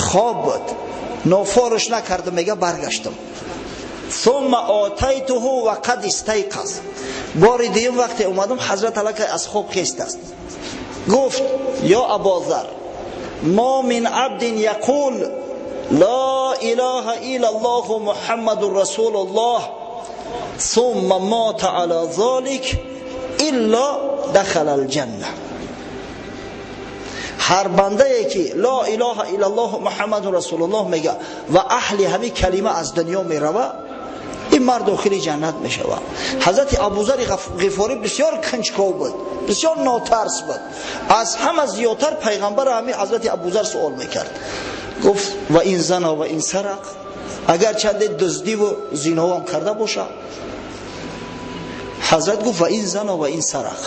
хоб буд, нофорш накардам. Мега, баргаштам. ثم آتیته و قد استیقظ. بار دیگه وقتی اومدم حضرت علیه از خواب خیست است. گفت یا اباذر ما من عبد یقول لا اله الا الله محمد رسول الله ثم مات على ذلك الا دخل الجنه. هر بنده ای که لا اله الا الله محمد رسول الله میگه و اهل همین کلمه از دنیا میروه، این مرد داخل جنت میشود. حضرت ابوذر غفاری بسیار کنجکاو بود، بسیار ناترس بود. از همه زیادتر پیغمبر همین حضرت ابوذر سوال میکرد. گفت و این زنا و این سرق، اگر چند دزدی و زنا هم کرده باشه. حضرت گفت و این زنا و این سرق،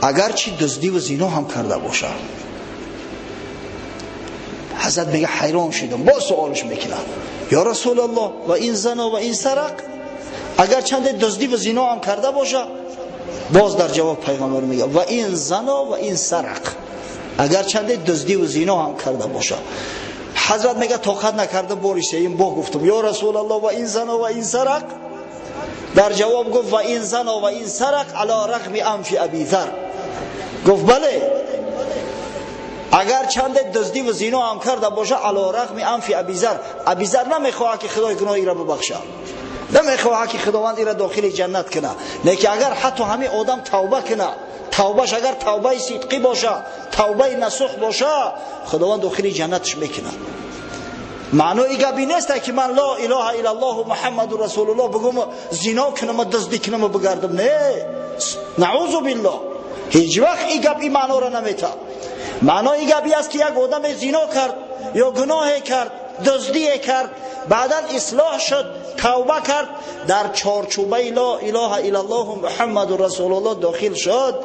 اگر چی دزدی و زنا هم کرده باشه. حضرت میگه حیران شدم، با سوالش میکنم یا رسول الله و این زنا و این سرق، اگر چند دزدی و زنا هم کرده باشه. باز در جواب پیغمبر میگه و این زنا و این سرق، اگر چند دزدی و زنا هم کرده باشه. حضرت میگه طاقت نکرده باری سیم با گفتم یا رسول الله و این زنا و این سرق. در جواب گفت و این زنا و این سرق علی رغم انف ابی ذر. گفت بله، اگر چند دزدی و زنا هم کرده باشه علی رغم انف ابی ذر. ابی ذر نمیخواد که خدای گناهی را ببخشه، نمیخواد که خداوند ای را داخل جنت کنه. لیکن اگر حتی همین آدم توبه کنه، توبهش اگر توبه صدقی باشه، توبه نصوح باشه، خداوند داخل جنتش میکنه. معنای گپی نیست که من لا اله الا الله و محمد رسول الله بگم زنا کنم و دزدی کنم و بگردم. نه، نعوذ بالله، هیچ وقت این گپ این معنا را نمیته. معنای گپی است که یک آدم زنا کرد یا گناه کرد، دزدی کرد، بعدا اصلاح شد، توبه کرد، در چارچوبه لا اله الا الله و محمد رسول الله داخل شد.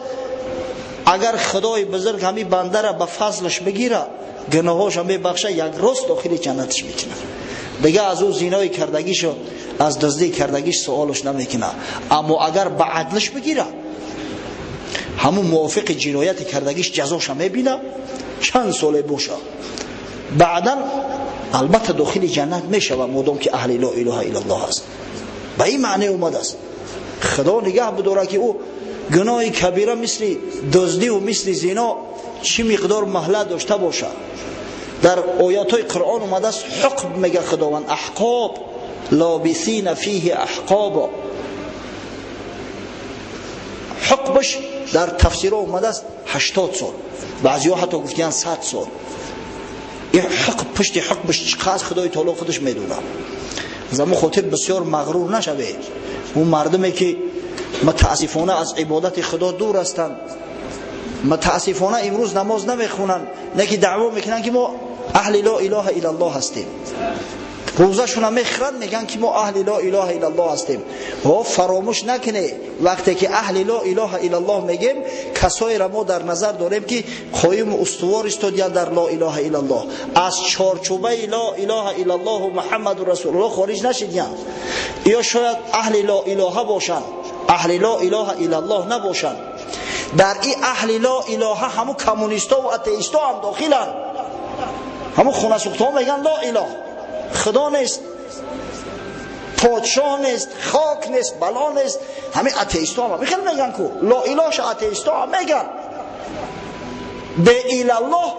اگر خدای بزرگ همین بنده را به فضلش بگیره، گناهاش هم ببخشه، یک روز داخل جنتش میکنه. دیگه از او زینای کردگیش و از دزدی کردگیش سوالش نمیکنه. اما اگر به عدلش بگیره، همون موافق جنایت کردگیش جزاش میبینه، چند ساله باشه، بعدا البته داخل جنت میشه و مادام که اهل لا اله الا الله است. به این معنی اومده است. خدا نگه بداره که او گناه کبیره مثل دزدی و مثل زنا چی مقدار مهلت داشته باشه. در آیات های قرآن اومده است حقب، میگه خداوند احقاب لابثین فیه احقابا. حقبش در تفسیر اومده است 80 سال، بعضی ها حتی گفتن 100 سال. این حق پشت حقبش چقدر خدای تعالی خودش میدونه. زمو خاطر بسیار مغرور نشوه. اون مردمی که متاسفانه از عبادت خدا دور هستند، متاسفانه امروز نماز نمیخونن، نه که دعوا میکنن که ما اهل لا اله الا الله هستیم، روزشون هم میخرن میگن که ما اهل لا اله الا الله هستیم. و فراموش نکنه وقتی که اهل لا اله الا الله میگیم، کسایی را ما در نظر داریم که قایم و استوار استادیان در لا اله الا الله، از چارچوبه لا اله الا الله و محمد رسول الله خارج نشدیان. یا شاید اهل لا اله باشن، اهل لا اله الا الله نباشن. در این اهل لا اله همو کمونیستا و اتئیستا هم داخلن. همو خونه سوخته میگن لا اله، خدا نیست، پادشاه نیست، خاک نیست، بلا نیست. همین اتئیستا هم خیلی میگن کو لا اله ش اتئیستا هم میگن. به الله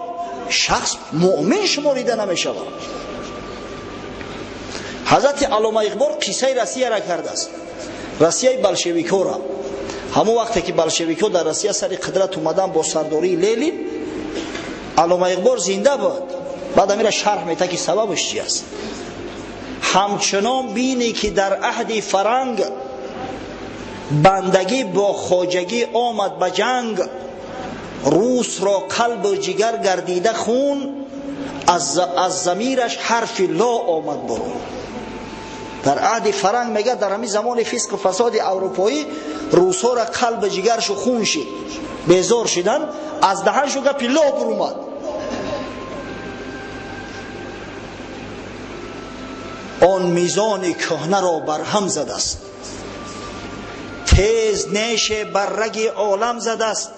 شخص مؤمن شماریده نمیشود. حضرت علامه اقبال قصه روسیه را کرده است، روسیه بلشویکو را. همون وقتی که بلشویکو در روسیه سر قدرت اومدن با سرداری لنین، علامه اقبال زنده بود. بعد میره شرح میده که سببش چی است. همچنان بینی که در عهد فرنگ بندگی با خواجگی آمد به جنگ، روس را قلب و جگر گردیده خون، از ضمیرش حرف لا آمد برون. در عهد فرنگ میگه در همین زمان فسق و فساد اروپایی روسا را قلب جگرش خون شد، بیزار شدن، از دهنشو گپی لا برومد. آن میزان کهنه را برهم زده است، تیز نیش بر رگ عالم زده است،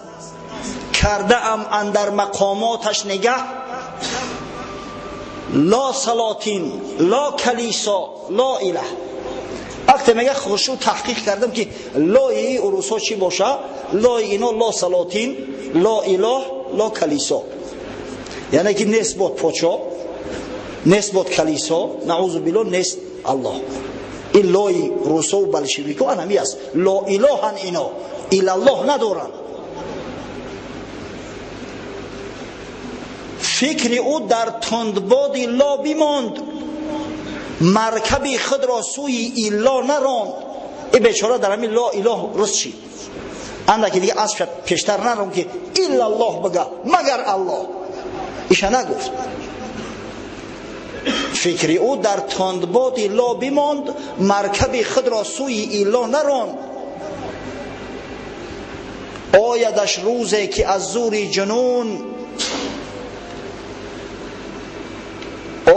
کرده ام اندر مقاماتش نگه، Ла салатин, ла калисо, ла илаҳ. Вақте мега хушу таҳқиқ кардам, ки лои урусҳо чӣ боша, лои ино ла салатин, ла илоҳ, ла калисо, яъне ки нест бод подшоҳ, нест бод калисо, наъузу биллоҳ, нест Аллоҳ. Ин лои русову болшевико анами аст. Ло илоҳан ино, илаллоҳ надоранд. Фикри ӯ дар тундбоди ло бимонд, маркаби худро сӯи илло наронд. И бечора дар ҳамин ло илоҳ рус шид. Андаки дига асбша пештар нарон, ки иллаллоҳ бага, магар Аллоҳ. Иша нагуфт. Фикри ӯ дар тундбоди ло бимонд, маркаби худро сӯи илло наронд. Оядаш рӯзе ки аз зури ҷунун,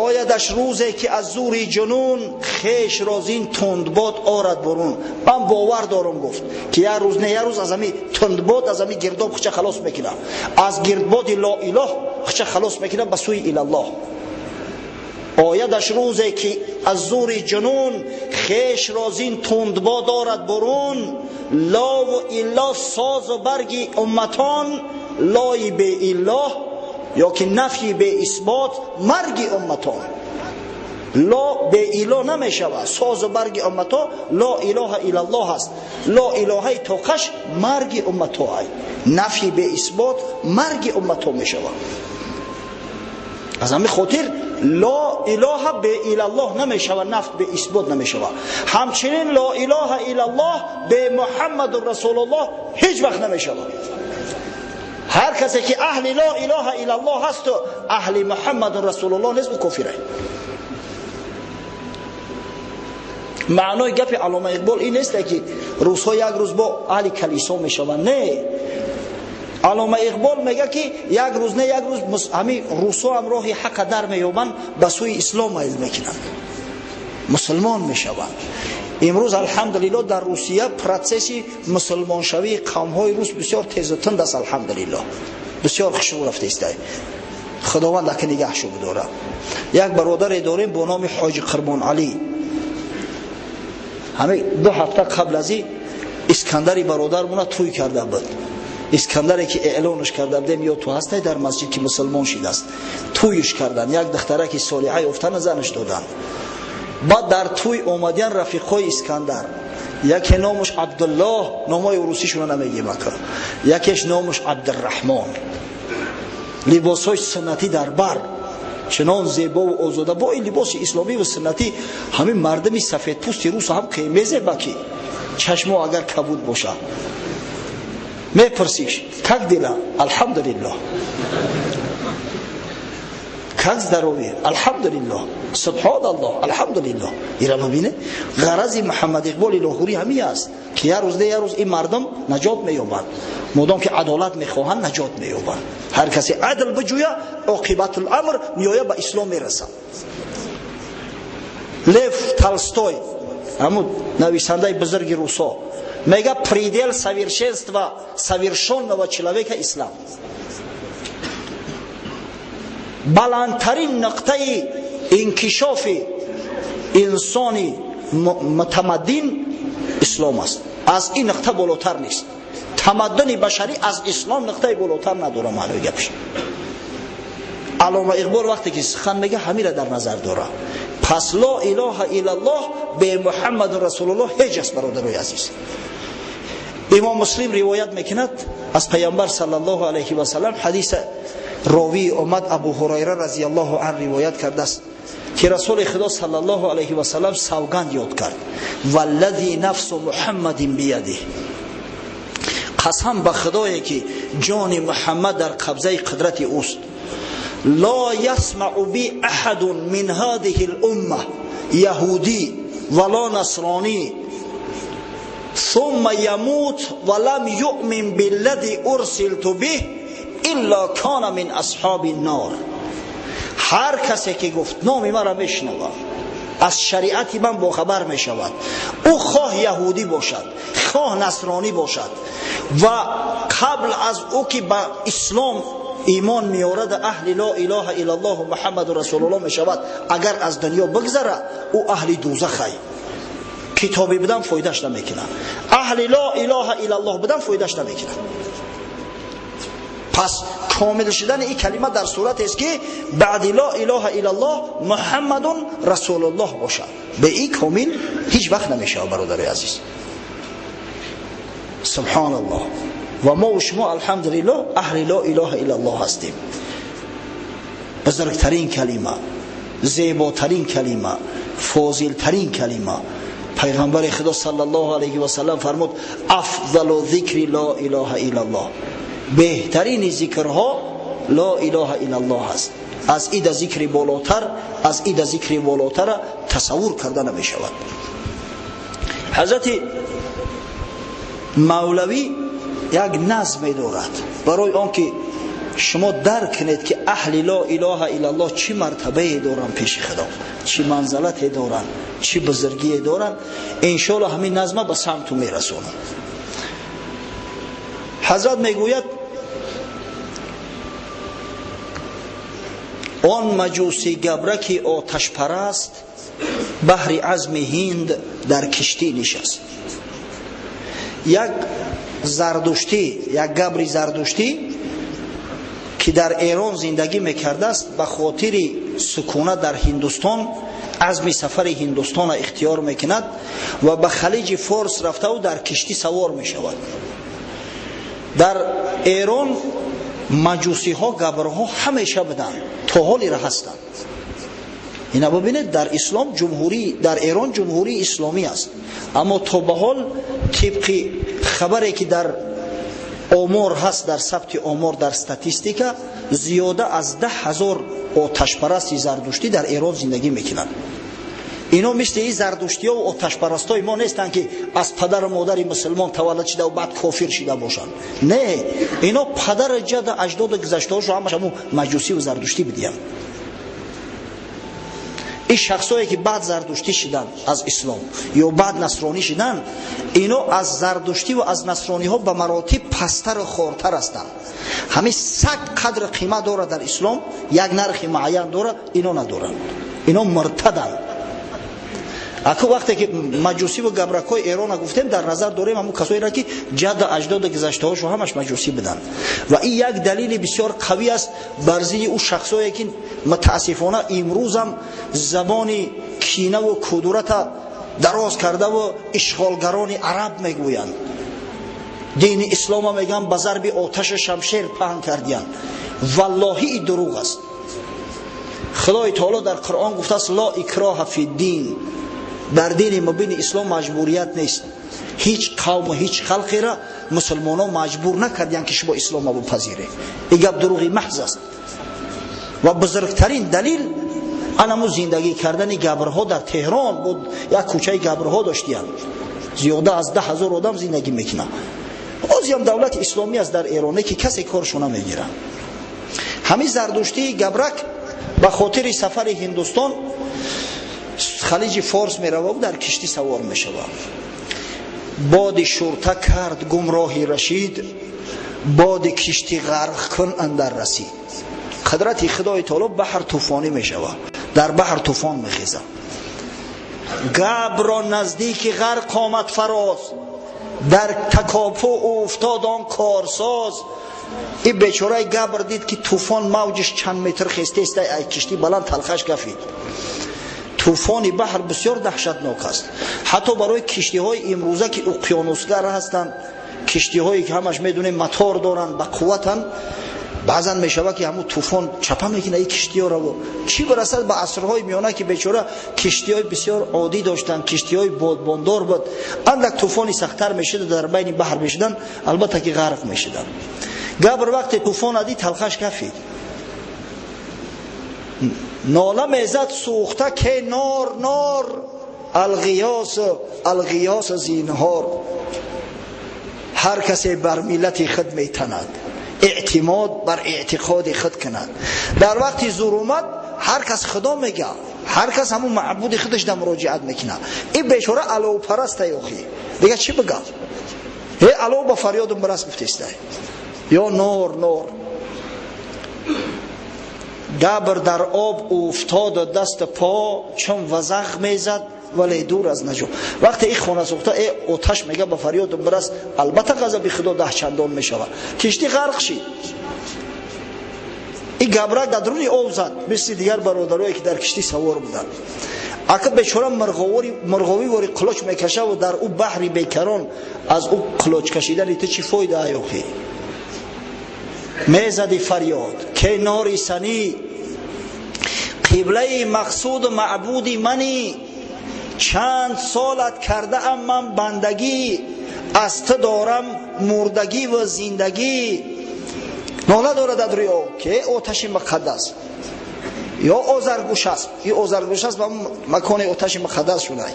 оядаш рӯзе ки аз зури ҷунун хешро зин тундбод орад бурун. Ман бовар дорам, гуфт, ки як рӯз не як рӯз аз ҳами тундбод, аз ҳами гирдоб хуча халос мекунам, аз гирдбоди ло илоҳ хуча халос мекунам ба сӯи илаллоҳ. Оядаш рӯзе ки аз зури ҷунун хешро зин тундбод орад бурун. Лову илло созу барги умматон, лои беиллоҳ ё ки нафи беисбот марги умматон. Ло беило намешавад. Созу барги уммато ло илоҳа иллаллоҳ аст. Ло илоҳаи тоқаш марги уммато ай. Нафи беисбот марги уммато мешавад. Аз ҳамин хотир ло илоҳа беилаллоҳ намешавад, нафт беисбот намешавад. Ҳамчунин ло илоҳа иллаллоҳ бе Муҳаммаду расулуллоҳ ҳеҷ вақт намешавад. Ҳар касе ки аҳли ло илоҳа иллаллоҳ ҳасту аҳли Муҳаммаду расулуллоҳ нест, ӯ кофир. Маънои гапи Аллома Иқбол ин нест, ки рӯзҳо як рӯз бо аҳли калисо мешаванд. Не, Аллома Иқбол мега, ки як рӯз не як рӯз ҳамин русҳо ҳам роҳи ҳаққа дар меёбанд, ба сӯи ислом майл мекунанд, мусулмон мешаванд. Имрӯз, алҳамдулиллоҳ, дар Русия процесси мусулмоншавии қавмҳои рус бисёр тезу тунд аст. Алҳамдулиллоҳ, бисёр хушрӯ рафта истай. Худованд ака нигаҳшо бидорад. Як бародаре дорем бо номи Ҳоҷи Қурбоналӣ. Ҳамин 2 ҳафта қабл аз ин Искандари бародармона тӯй карда буд. Искандаре ки эълонаш карда будем, ё ту ҳастай дар масҷид, ки мусулмон шидааст, тӯйш кардан, як духтараки солиҳа ёфтана занаш доданд. Баъд дар тӯй омадиян рафиқҳои Искандар. Яке номаш Абдуллоҳ, номҳои урусишуна намегем ака, якеш номаш Абдурраҳмон. Либосҳои суннатӣ дар бар, чунон зебову озода, бо ин либоси исломиву суннатӣ ҳамин мардуми сафедпӯсти рус ҳам мезеба, ки чашмо агар кабуд бошад. Мепурсиш: «Как дела?» «Алҳамдулиллоҳ». «Как здоровье?» «Алҳамдулиллоҳ». «Субҳоналлоҳ, алҳамдулиллоҳ». Ира бибине, ғарази Муҳаммад Иқболи Лоҳурӣ ҳамин аст, ки як рӯз не як рӯз ин мардум наҷот меёбанд. Модом ки адолат мехоҳанд, наҷот меёбанд. Ҳар касе адл биҷӯя, оқибатуламр меоя, ба ислом мерасад. Лев Толстой, ҳамун нависандаи бузурги русо, мега: «Предел совершенства совершенного человека — ислам». Баландтарин нуқтаи инкишофи инсони мутамаддин ислом аст. Аз ин нуқта болотар нест. Тамаддуни башарӣ аз ислом нуқтаи болотар надорад. Маънои гапш, Аллома Иқбол вақте ки сухан мега, ҳамира дар назар дорад. Пас ло илоҳа иллаллоҳ бе Муҳаммаду расулуллоҳ ҳеҷ аст. Бародарои азиз, Имом Муслим ривоят мекунад аз Паямбар саллаллоҳу алайҳи васалам. Ҳадиса ровии омад Абу Ҳурайра разияллоҳу ан ривоят кардааст, ки Расули Худо саллаллоҳу алайҳи васалам савганд ёд кард: «Валлази нафсу Муҳаммадин биядиҳ», қасам ба Худое ки ҷони Муҳаммад дар қабзаи қудрати ӯст, «ла ясмау би аҳадун мин ҳадиҳи лумма яҳудӣ вала насронӣ ثم يموت ولم يؤمن بالذي ارسلت به الا كان من اصحاب النار. Ҳар касе ки, гуфт, номи маро мешунавад, аз шариати ман бохабар мешавад, ӯ хоҳ яҳудӣ бошад, хоҳ насронӣ бошад, ва қабл аз ӯ ки ба ислом имон меорад, аҳли ла илаҳа иллаллоҳ Муҳаммад расулуллоҳ мешавад, агар аз дунё бигзара, ӯ аҳли дӯзахай. Китобӣ будан фоидаш намекунад, аҳли ла илаҳа иллаллоҳ будан фоидаш намекунад. Пас комил шудани ин калима дар сурат аст ки баъди ла илаҳа иллаллоҳ Муҳаммадун расулуллоҳ бошад. Ба ин комил ҳеҷ вақт намешавад, бародари азиз. Субҳаналлоҳ. Ва мо ва шумо алҳамдулиллоҳ аҳли ла илаҳа иллаллоҳ ҳастем. Бузургтарин калима, зеботарин калима, фозилтарин калима. Пайғамбари Худо саллаллоҳу алайҳи васаллам фармуд: афзалу зикри ла илаҳа иллаллоҳ. Беҳтарини зикрҳо ла илаҳа иллаллоҳ аст. Аз ида зикри болотар, аз ида зикри болотара тасаввур карда намешавад. Ҳазрати Мавлавӣ як назм дорад барои он ки шумо дарк кунед ки аҳли ла илаҳа иллаллоҳ чӣ мартабае доранд пеши Худо, чӣ манзалате доранд, чӣ бузургие доранд. Иншоаллоҳ ҳамин назма ба самту мерасонад. Ҳазрат мегӯяд: он маҷуси габраки оташпараст баҳри азми ҳинд дар киштӣ нишаст. Як зардуштӣ, як габри зардуштӣ ки дар Эрон зиндагӣ мекардааст, ба хотири сукунат дар Ҳиндустон азми сафари Ҳиндустонро ихтиёр мекунад ва ба халиҷи Форс рафтаву дар киштӣ савор мешавад. Дар Эрон маҷусиҳо, габрҳо ҳамеша буданд, то ҳолира ҳастанд. Ина бибинед, дар ислом ҷумҳурӣ, дар Эрон ҷумҳурии исломӣ аст, аммо то ба ҳол тибқи хабаре ки дар омор ҳаст, дар сабти омор, дар статистика, зиёда аз 10,000 оташпарасти зардуштӣ дар Эрон зиндагӣ мекунанд. Ино мисли ин зардуштиҳо ва оташпарастои мо нестанд ки аз падару модари мусулмон таваллуд шуда ва баъд кофир шуда бошанд. Не, ино падару ҷаду аҷдоду гузаштаҳошо ҳамаш ҳамун маҷусӣ ва зардуштӣ будиянд. Ин шахсое ки баъд зардуштӣ шиданд аз ислом ё баъд насронӣ шиданд, ино аз зардуштӣ ва аз насрониҳо ба маротиб пасттару хортар ҳастанд. Ҳамин саг қадру қимат дорад дар ислом, як нархи муайян дорад, ино надоранд. Ино муртаданд. Аку вақте ки маҷусӣ ва габракҳои Эрона гуфтем, дар назар дорем ҳамун касоеро ки ҷадду аҷдоду гузаштаҳошо ҳамаш маҷусӣ буданд. Ва ин як далели бисёр қавӣ аст бар зидди ӯ шахсое ки мутаассифона имрӯзам забони кинаву кудурата дароз кардаву ишғолгарони араб мегӯянд. Дини ислома мегӯянд ба зарби оташу шамшер паҳн кардиянд. Валлоҳи ин дурӯғ аст. Худои таоло дар Қуръон гуфтааст: ла икроҳа фи дин. Дар дини мубини ислом маҷбурият нест. Ҳеҷ қавму ҳеҷ халқеро мусулмонон маҷбур накардиянд ки шумо исломро бипазиред. Ин гап дурӯғи маҳз аст. Ва бузургтарин далил анаму зиндагӣ кардани габрҳо дар Теҳрон буд. Як кӯчаи габрҳо доштиянд, зиёда аз 10,000 одам зиндагӣ мекунанд. Ҳозиам давлати исломӣ аст дар Эроне ки касе коршо намегирад. Ҳамин зардуштии габрак ба хотири сафари Ҳиндустон халиҷи Форс меравад, дар киштӣ савор мешавад. Боди шурта кард гумроҳи Рашид, боди киштӣ ғарқ кун андар расид. Қудрати Худои таоло баҳр тӯфонӣ мешавад, дар баҳр тӯфон мехезад. Габро наздики ғарқ омад фароз, дар такопӯ уфтод он корсоз. Ин бечораи габр дид ки тӯфон мавҷиш чанд метр хестест, ай киштӣ баланд талхаш гафид. Тӯфони баҳр бисёр даҳшатнок аст. Ҳатто барои киштиҳои имрӯза ки уқёнусгар ҳастанд, киштиҳое ки ҳамаш медонем мотор доранд, ба қувватанд, баъзан мешавад ки ҳамун тӯфон чапа мекунад ин киштиҳоро. Чӣ барасад ба асрҳои миёна ки бечора киштиҳои бисёр оддӣ доштанд, киштиҳои бодбондор буд. Андак тӯфони сахттар мешуд, дар байни баҳр мешуданд, албатта ки ғарқ мешуданд. Габр вақте тӯфон дид, талхаш кафид. Нола мезад сӯхта ке нор нор, алғиёс алғиёс зинҳор. Ҳар касе бар миллати худ метанад, эътимод бар эътиқоди худ кунад. Дар вақти зур омад ҳар кас худо мега, ҳар кас ҳамун маъбуди худаш да муроҷиат мекунад. Ин бечора аловпараста, охи дига чӣ бигам? Э алов ба фарёдум бирас гуфтестай ё нор нор. Габр дар об уфтод даст по, чун вазағ мезад вале дур аз наҷо. Вақте ин хона сӯхта, оташ мега ба фарёд бирас, албатта ғазаби Худо 10 чандон мешавад. Киштӣ ғарқ шид. Ин габрак дар даруни об зад, мисли дигар бародарое ки дар киштӣ савор буданд. Ака бечора мурғовӣ вори қулоч мекаша ва дар ӯ баҳри бекарон аз ӯ қулоч кашидани ту чӣ фоида аёхӣ? Мезади фарёд ке нори санӣ, қиблаи мақсуду маъбуди мани, чанд солат кардаам ман бандагӣ, аз ту дорам мурдагӣ ва зиндагӣ. Нола дорад дар рӯи об ки оташи муқаддас ё озаргӯш аст, ин озаргӯш аст ба макони оташи муқаддас шуда.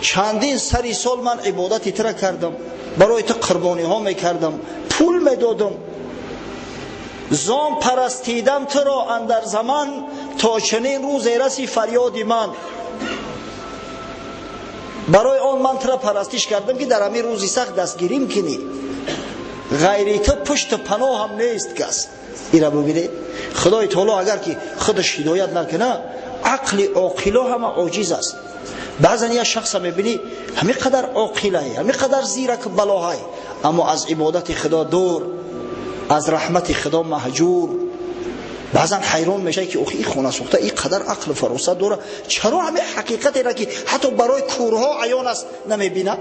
Чандин сари сол ман ибодати тура кардам, барои ту қурбониҳо мекардам, пул медодам, зон парастидам туро андар заман, то чунин рӯзе раси фарёди ман. Барои он ман тура парастиш кардам ки дар ҳамин рӯзи сахт дастгирим кунӣ. Ғайри ту пушту паноҳам нест кас. Ира бибинед, Худои таоло агар ки худаш ҳидоят накунад, ақли оқило ҳама оҷиз аст. Баъзан як шахса мебинӣ ҳамин қадар оқилай, ҳамин қадар зирак балоҳай, аммо аз ибодати Худо дур, аз раҳмати Худо маҳҷур. Баъзан ҳайрон мешавӣ ки охи ин хона сӯхта ин қадар ақлу фаросат дорад, чаро ҳамин ҳақиқатеро ки ҳатто барои кӯрҳо аён аст намебинад?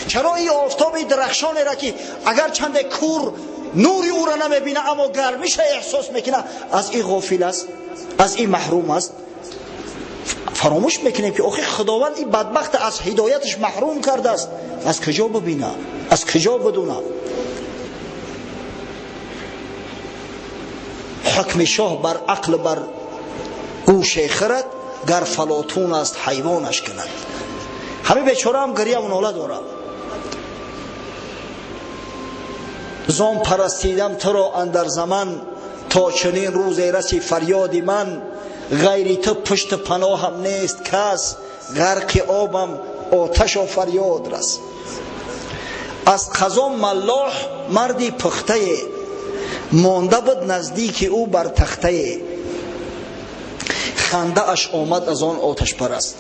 Чаро ин офтоби дарахшонеро ки агар чанде кӯр нури ӯро намебинад, аммо гармиша эҳсос мекунад, аз ин ғофил аст, аз ин маҳрум аст? Фаромӯш мекунем ки охи Худованд ин бадбахт аз ҳидояташ маҳрум кардааст. Аз куҷо бибинад? Аз куҷо бидонад? Ҳукми шоҳ бар ақл бар гӯше хирад, гар фалотун аст ҳайвонаш кунад. Ҳамин бечораам гиряву нола дорад. Зон парастидам туро андар заман, то чунин рӯзе раси фарёди ман. Ғайри ту пушту паноҳам нест кас, ғарқи обам оташо фарёд рас. Аз қазо маллоҳ марди пухтае, монда буд наздики ӯ бар тахтае. Хандааш омад аз он оташпараст.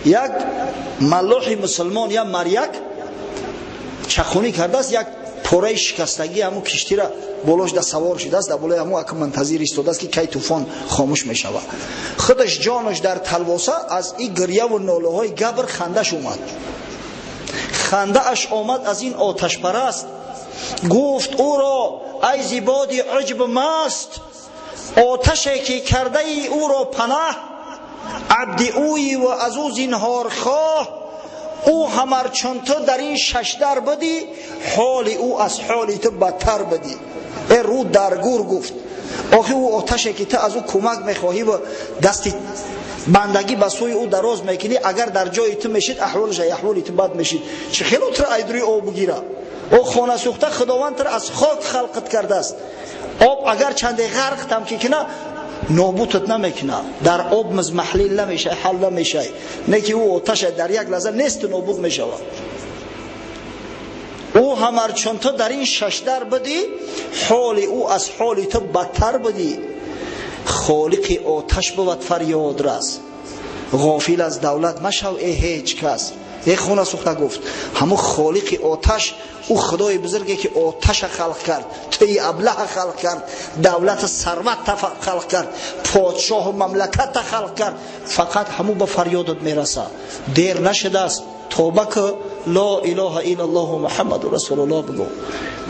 Як маллоҳи мусулмон, як маряк чахунӣ кардааст, як пораи шикастагӣ ҳамун киштира болош да савор шудааст, дар болои ҳамун ака мунтазир истодааст ки кай тӯфон хомӯш мешавад. Худаш ҷонаш дар талвоса аз ин гиряву нолаҳои габр хандаш омад. Хандааш омад аз ин оташпараст. Гуфт ӯро ай зибоди уҷб маст, оташе ки кардаи ӯро панаҳ, абди ӯи ва аз ӯ зинҳорхоҳ. Ӯ ҳамар чун ту дар ин шашдар будӣ, ҳоли ӯ аз ҳоли ту бадтар будӣ. Э рӯ дар гур гуфт охи ӯ оташе ки ту аз ӯ кӯмак мехоҳӣ ва дасти бандагӣ ба сӯи ӯ дароз мекунӣ, агар дар ҷои ту мешид аҳволаш аҳволи ту бад мешид. Чӣ хело туро айдурӯи об бигира? О хона сӯхта Худованд туро аз хок халқат кардааст. Об агар чанде ғарқ там ки кина, нобутат намекунад. Дар об мазмаҳлил намешавад, ҳал намешавад. Не ки ӯ оташа дар як лаҳза несту нобуд мешавад. Ӯ ҳамар чун ту дар ин шашдар будӣ, ҳоли ӯ аз ҳоли ту бадтар будӣ. Холиқи оташ бувад фарёд рас, ғофил аз давлат машав э ҳеҷ кас. Э хона сӯхта гуфт ҳамун холиқи оташ, ӯ худои бузурге ки оташа халқ кард, туи аблаҳа халқ кард, давлату сарватта халқ кард, подшоҳу мамлакатта халқ кард, фақат ҳамун ба фарёдат мерасад. Дер нашудааст, тоба ку, ло илоҳа иллаллоҳу муҳаммаду расулуллоҳ бигӯ,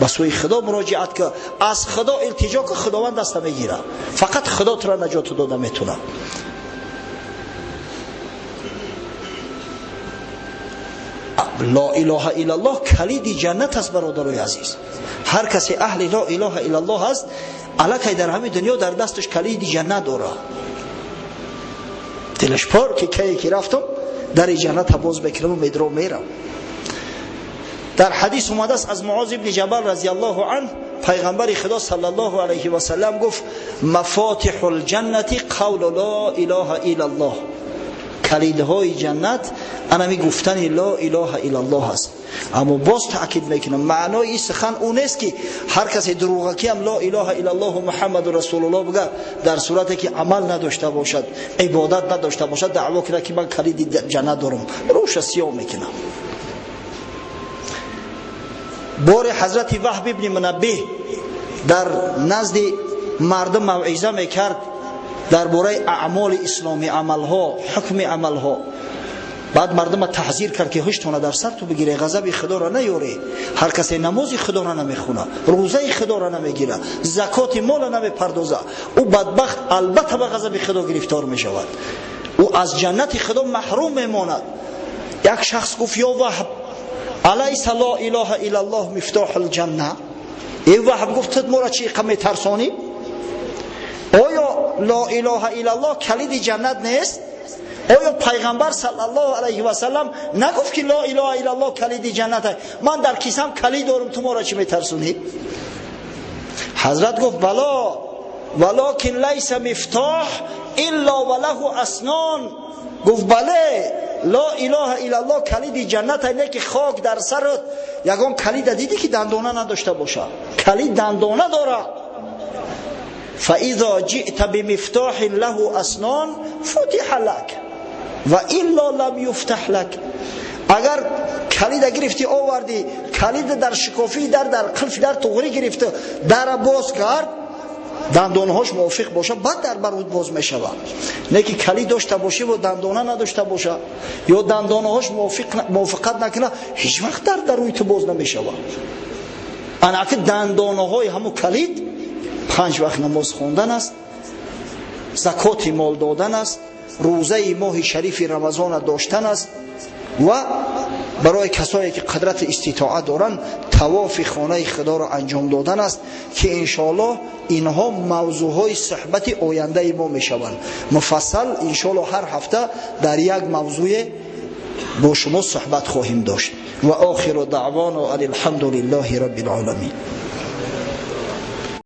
ба сӯи Худо муроҷиат ку, аз Худо илтиҷо ку, Худованд даста мегирад. Фақат Худо тура наҷоту дода метунад. Ло илоҳа иллаллоҳ калиди ҷаннат аст, бародарои азиз. Ҳар касе аҳли ло илоҳа иллаллоҳ аст, аллакай дар ҳамин дунё дар дасташ калиди ҷаннат дорад. Дилаш пор ки кае ки рафтам дари ҷанната боз мекунам медро мерам. Дар ҳадис омадааст аз Муоз ибни Ҷабал разияллоҳу анҳ, пайғамбари Худо саллаллоҳу алайҳи васаллам гуфт: мафотиҳул ҷаннати қавлу ло илоҳа иллаллоҳ. Калидҳои ҷаннат анами гуфтани ло илоҳа иллаллоҳ аст. Аммо боз таъкид мекунам, маънои ин сухан ӯ нест ки ҳар касе дурӯғакӣ ҳам ло илаҳа иллаллоҳу муҳаммаду расулуллоҳ бигӯяд, дар сурате ки амал надошта бошад, ибодат надошта бошад, даъво кунад ки ман калиди ҷаннат дорам, рӯша сиёҳ мекунам. Бори ҳазрати Ваҳб ибни Мунаббиҳ дар назди мардум мавъиза мекард дар бораи аъмоли исломӣ, амалҳо, ҳукми амалҳо. Баъд мардума таҳзир кард ки ҳуштона дар сар ту бигире, ғазаби худоро наёре. Ҳар касе намози худоро намехона, рӯзаи худоро намегира, закоти мола намепардоза, ӯ бадбахт албатта ба ғазаби худо гирифтор мешавад, ӯ аз ҷаннати худо маҳрум мемонад. Як шахс гуфт: ё Ваҳб, алайса ло илаҳа иллаллоҳ мифтоҳул ҷанна? Эй Ваҳб, гуфт, ту моро чӣ қа метарсонӣ? Оё ло илаҳа иллаллоҳ калиди ҷаннат нест? Оё пайғамбар саллаллоҳу алайҳи васаллам нагуфт ки ло илаҳа иллаллоҳ калиди ҷаннат аст? Ман дар кисам калид дорам, ту моро чӣ метарсонӣ? Ҳазрат гуфт: бало, валокин лайса мифтоҳ илло ва лаҳу аснон. Гуфт: бале, ло илаҳа иллаллоҳ калиди ҷаннат аст, не ки хок дар сарат ягон калида дидӣ ки дандона надошта бошад? Калид дандона дорад. فإذا جئت بمفتاح له أسنان فتح لك و إلا لم يفتح لك. Агар калида гирифтӣ овардӣ, калида дар шикофии дар, дар қилфи дар туғрӣ гирифту дара боз кард, дандонҳош мувофиқ бошад, баъд дар баруд боз мешавад. Не ки калид дошта бошӣ ва дандона надошта боша ё дандонаҳош мувофиқат накунад, ҳеҷ вақт дар рӯи ту боз намешавад. Анаки дандонаҳои ҳамун калид 5 вақт намоз хондан аст, закоти мол додан аст, рӯзаи моҳи шарифи рамазона доштан аст ва барои касое ки қудрати иститоат доранд тавофи хонаи худоро анҷом додан аст, ки иншоаллоҳ инҳо мавзӯъҳои суҳбати ояндаи мо мешаванд. Муфассал иншоаллоҳ ҳар ҳафта дар як мавзӯе бо шумо суҳбат хоҳем дошт. Ва охиру даъвоно ан алҳамду лиллаҳи раббил оламин.